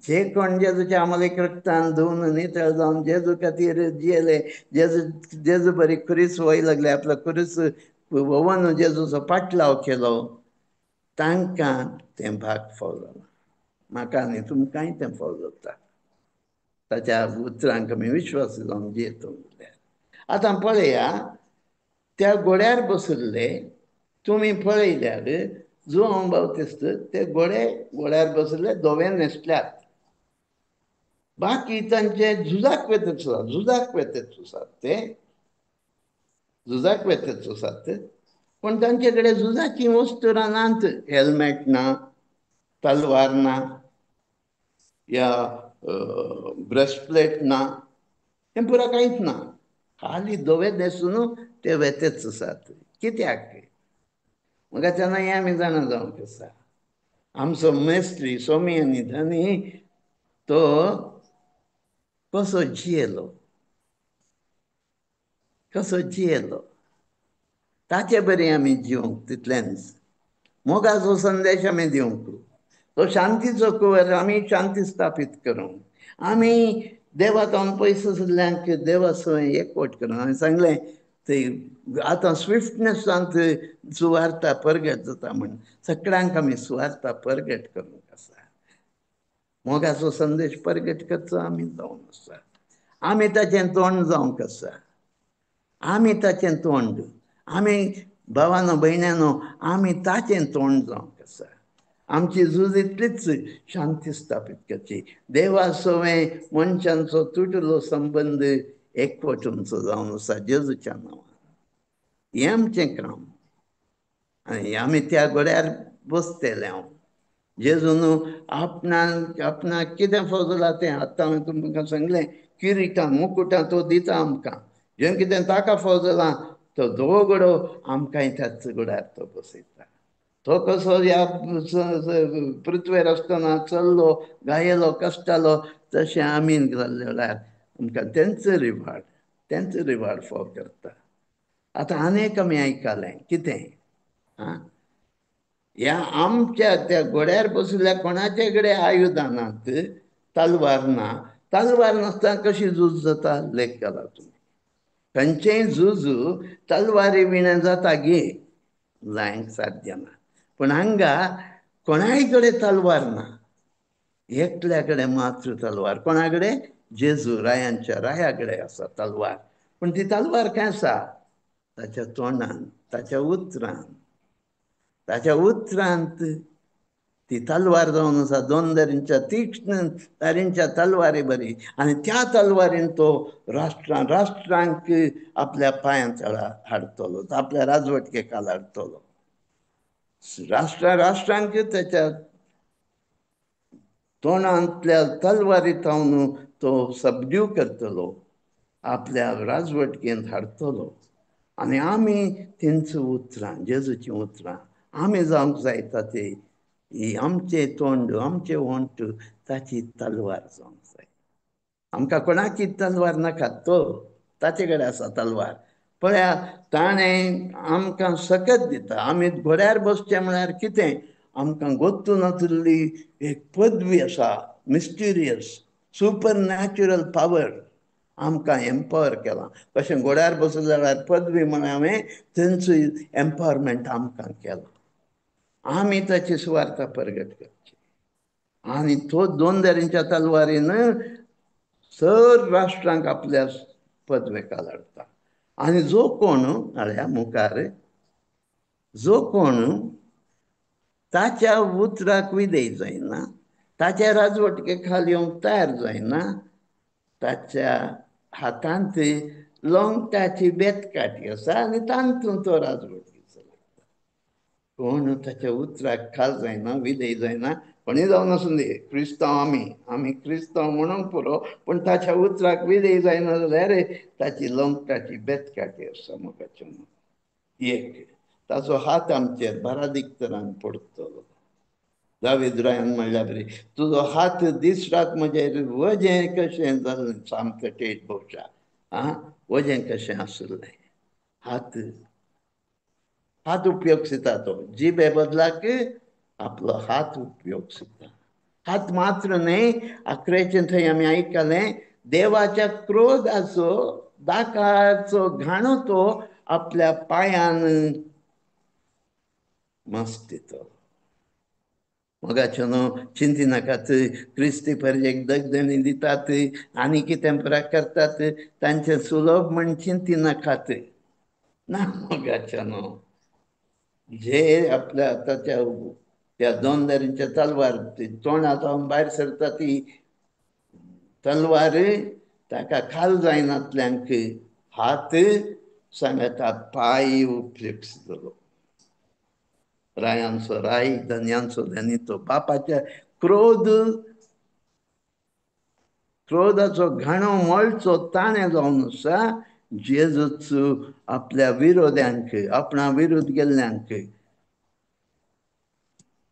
जे कोण जेजूच्या आमलेक रक्तान धुवन नितळ जावन जेजू खातीर जियेले, जेजू जेजू बरी खुरीस वय लागले, आपलो खुरीस वोवन जेजूचो पाटलाव केलो, तांकां तें भाग फाव जालां. म्हाका आनी तुमकांय तें फाव जाता. ताच्या उतरांक आमी विश्वास जावन जियेतो जाल्यार. आतां पळया, त्या घोड्यार बशिल्ले तुमी पळयल्यार जुआंव बाप्तिस्त ते घोडे घोड्यार बशिल्ले धवे न्हेसल्यात. बाकी तांचे झुजाक वेतच आसा, झुजाक वेतच आसात, ते झुजाक वेतच आसात, पूण तांचे कडेन झुजाची वस्तुरां नात. हेल्मेट ना, तलवार ना, या ब्रेस्टप्लेट ना, हें पुरा कांयच ना. खाली धवे न्हेसून ते वेतेच आसात. कित्याक? म्हाका तेन्ना हें आमी जाणा जावंक आसा. आमचो मेस्त्री सोमी आनी धनी तो कसो जियेलो, कसो जियेलो ताचे बरी आमी जिवंक तितलेंच मोगाचो संदेश आमी दिवंक, तो शांतीचो कुवर आमी शांती स्थापीत करूंक, आमी देवा तावन पयस आशिल्ल्यांक देवा सय एकवट करूंक. हांवें सांगलें ते आतां स्विफ्टनेसांत सुवार्ता परगट जाता म्हण सगळ्यांक आमी सुवार्ता परगट करूंक आसा. मोगाचो संदेश परगट करचो आमी जावन आसा. आमी ताचें तोंड जावंक आसा. आमी ताचें तोंड, आमी भावानो भयण्यानो आमी ताचें तोंड जावंक आसा. आमची झूज इतलीच शांती स्थापीत करची. देवा सवें मनशांचो तुटलो संबंद एकवटूंचो जावन आसा जेजूच्या नांवान. हें आमचें काम आनी आमी त्या घोड्यार बसतले. हांव जेजून आपणाक आपणाक कितें फजलां तें आतां हांवें तुमकां सांगलें, किरिटां मुकुटां तो दिता आमकां. जें कितें ताका फजलां तो दगडो आमकांय त्याच घोड्यार तो बसयता. तो कसो ह्या पृथ्वेर आसतना चल्लो, गायलो, कश्टालो, तशें आमी जाल्ले वेळार आमकां तेंच रिवार्ड, तेंच रिवार्ड फाव करता. आतां आनीक आमी आयकलें कितें आं, ह्या आमच्या त्या घोड्यार बशिल्ल्या कोणाचे कडेन आयुधां नात, तलवार ना. तलवार नासतना कशी झूज जाता लेख घाला तुमी. खंयचेंय झूज तलवारी विणें जाता गे, जायंक साध्य ना. पूण हांगा कोणाय कडेन तलवार ना, एकल्या कडेन मात्र तलवार. कोणा कडेन? जेजू रायांच्या राया कडेन आसा तलवार. पूण ती तलवार खंय आसा? ताच्या तोंडान, ताच्या उतरान. ताच्या उतरांत ती तलवार जावन आसा, दोन दारींच्या तीक्ष्ण दारींच्या तलवारी बरी. आनी त्या तलवारीन तो राष्ट्रां राष्ट्रांक आपल्या पांयां तळा हाडटलो, आपल्या राजवटके खाला हाडटलो. राष्ट्रां राष्ट्रांक ताच्या तोंडांतल्या तलवारी थावन तो सबड्यू करतलो, आपल्या राजवटकेंत हाडटलो. आनी आमी तेंची उतरां, जेजूचीं उतरां आमी जावंक जायता ते आमचें तोंड, आमचें ओंठ ताची तलवार जावंक जाय. आमकां कोणाची तलवार नाका, तो ताचे कडेन आसा तलवार. पळया ताणें आमकां सकत दिता. आमी घोड्यार बसचें म्हळ्यार कितें? आमकां गोत्तू नाशिल्ली एक पदवी आसा, मिस्टिरियस सुपर नॅचरल पावर आमकां एम्पावर केलां. कशें घोड्यार बसले जाल्यार पदवी म्हळ्यार हांवें तेंचो एम्पावरमेंट आमकां केलां. आमी ताची सुवार्ता परगट करची आनी तो दोन दारींच्या तलवारीन सर राष्ट्रांक आपल्या पदवेका हाडटा. आनी जो कोण हाळ्या मुखार जो कोण ताच्या उतराक विधेय जायना, ताच्या राजवटके खाल येवंक तयार जायना, ताच्या हातांत लोंगटाची बेतकाठी आसा आनी तातूंत तो राजवटकी चलयता. कोण ताच्या उतराक खाल जायना, विधेय जायना, कोणीय जावन आसूं दी, क्रिस्तांव आमी, आमी क्रिस्तांव म्हणूंक पुरो, पूण ताच्या उतराक विधेय जायना जाल्यार ताची लोंगटाची बेतकाठी आसा मोगाचें. एक ताचो हात आमचेर बारादीक तरान पडटलो. दावीद रायान म्हणल्या बरी, तुजो हात दीस रात म्हजेर वजें कशें जालें, सामकें टेट भोवशा आं, वजें कशें आशिल्लें. हात हात उपयोगसिता तो, जिबे बदलाक आपलो हात उपयोगसिता. हात मात्र न्हय, आकरेचें थंय आमी आयकलें, देवाच्या क्रोधाचो दाकाचो घाणो तो आपल्या पांयान मस्तितो. मोगाचें न्हू चिंती नाकात, क्रिस्ती परजेक दगदणी दितात आनी कितें करतात तांचें सुलभ म्हण चिंती नाकात ना. मोगाचें न्हू जे आपल्या ताच्या त्या दोन दारींच्या तलवार तोंडांत भायर सरता ती तलवार ताका खाल जायनातल्यांक हात सांगता पांय उपयुक्त. रायांचो राय, धनयांचो धनी, तो बापाच्या क्रोध क्रोधाचो घाणो मळचो ताणें जावन आसा जेजूच आपल्या विरोध्यांक, आपणा विरोध गेल्ल्यांक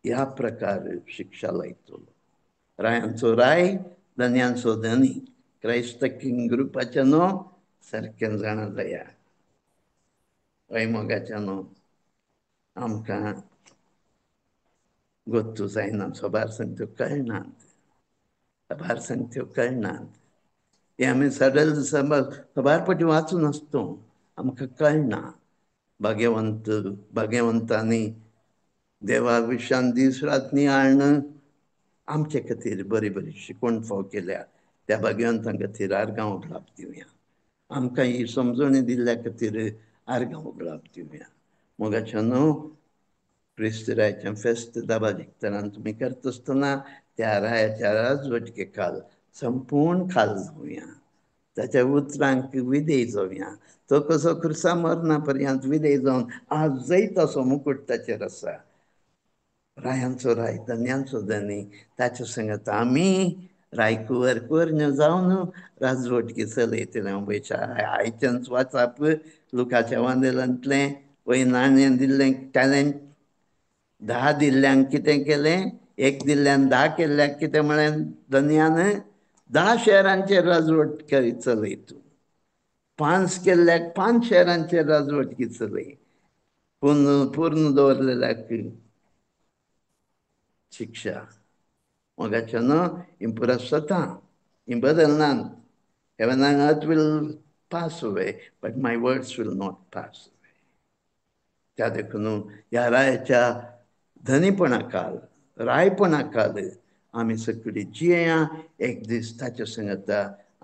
ह्या प्रकार शिक्षा लायतलो. रायांचो राय, धनयांचो धनी, क्रायस्त किंग ग्रुपाचें न्हू सारकें जाणा जाया. हय मोगाच्यानो, आमकां गोत्तू जायना, सबार सांगत्यो कळनात, सबार सांगत्यो कळनात. हें आमी सडल सबार पटी वाचून आसतो, आमकां कळना. भाग्यवंत भाग्यवंतांनी देवा विशान दीस रात नियाळ्ण आमचे खातीर बरी बरी शिकवण फाव केल्या. त्या भाग्यवंतां खातीर आर्गां उगडाप दिवया. आमकां ही समजणी दिल्ल्या खातीर आर्गां उगडाप दिवया. मोगाच्या न्हू, क्रिस्त रायाचें फेस्त दाबाजिकतनान तुमी करता आसतना त्या रायाच्या राजवटके खाल संपूर्ण खाल जावया, ताच्या उतरांक विधेय जावया. तो कसो क्रिस्ता मरणा पर्यंत विधेय जावन आज जैत असो मुकूट ताचेर आसा. रायांचो राय, धन्यांचो धनी, ताच्या संगत आमी रायकुवर कुवर जावन राजवटकी चलयतले. आयच्यान वाचप लुकाच्या वांदेलांतलें वय नाणें दिल्लें टॅलंट 10 दिल्ल्यांक कितें केलें, 1 दिल्ल्यान 10 केल्ल्याक कितें म्हळें धनयान, 10 शहरांचेर राजवट चलय तूं, 5 केल्ल्याक 5 शहरांचेर राजवटकी चलय, पूर्ण पूर्ण दवरलेल्याक शिक्षा. मोगाच्या न्हू, ही पुरा सतां, ही बदलनात. Heaven and earth will pass away, but my words will not pass away. त्या देखून ह्या रायाच्या धनीपणा काल, रायपणा काल आमी सगळी जियेया. एक दीस ताच्या संगता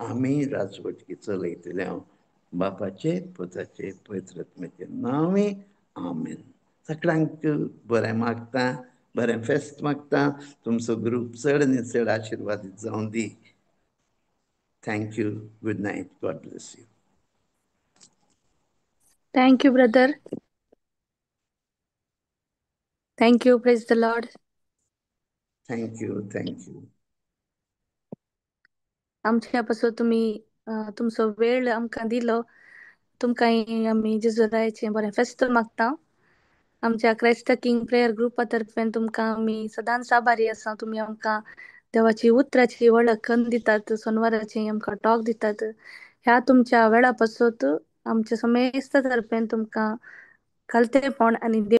आमी राजवटकी चलयतले. हांव बापाचे, पुताचे, पवित्र नांवी, आमेन. सगळ्यांक बरें मागता, बरें फेस्त मागता. तुमचो ग्रूप चड आनी चड आशिर्वादीत जावं दी. Thank you. Good night. God bless you. Thank you, brother. Thank you. Praise the Lord. Thank you. Thank you. आमच्या पासून तुमी तुमचो वेळ आमकां दिलो, तुमकां आमी जेजुरायचें बरें फेस्त मागता. आमच्या क्रायस्ट किंग प्रेयर ग्रुपा तर्फेन तुमकां आमी सदांच आभारी आसा. तुमी आमकां देवाची उतराची वळख करून दितात, सोनवाराची आमकां टॉक दितात. ह्या तुमच्या वेळा पासून आमच्या समेस्त तर्फेन तुमकां कलतेपण आनी देव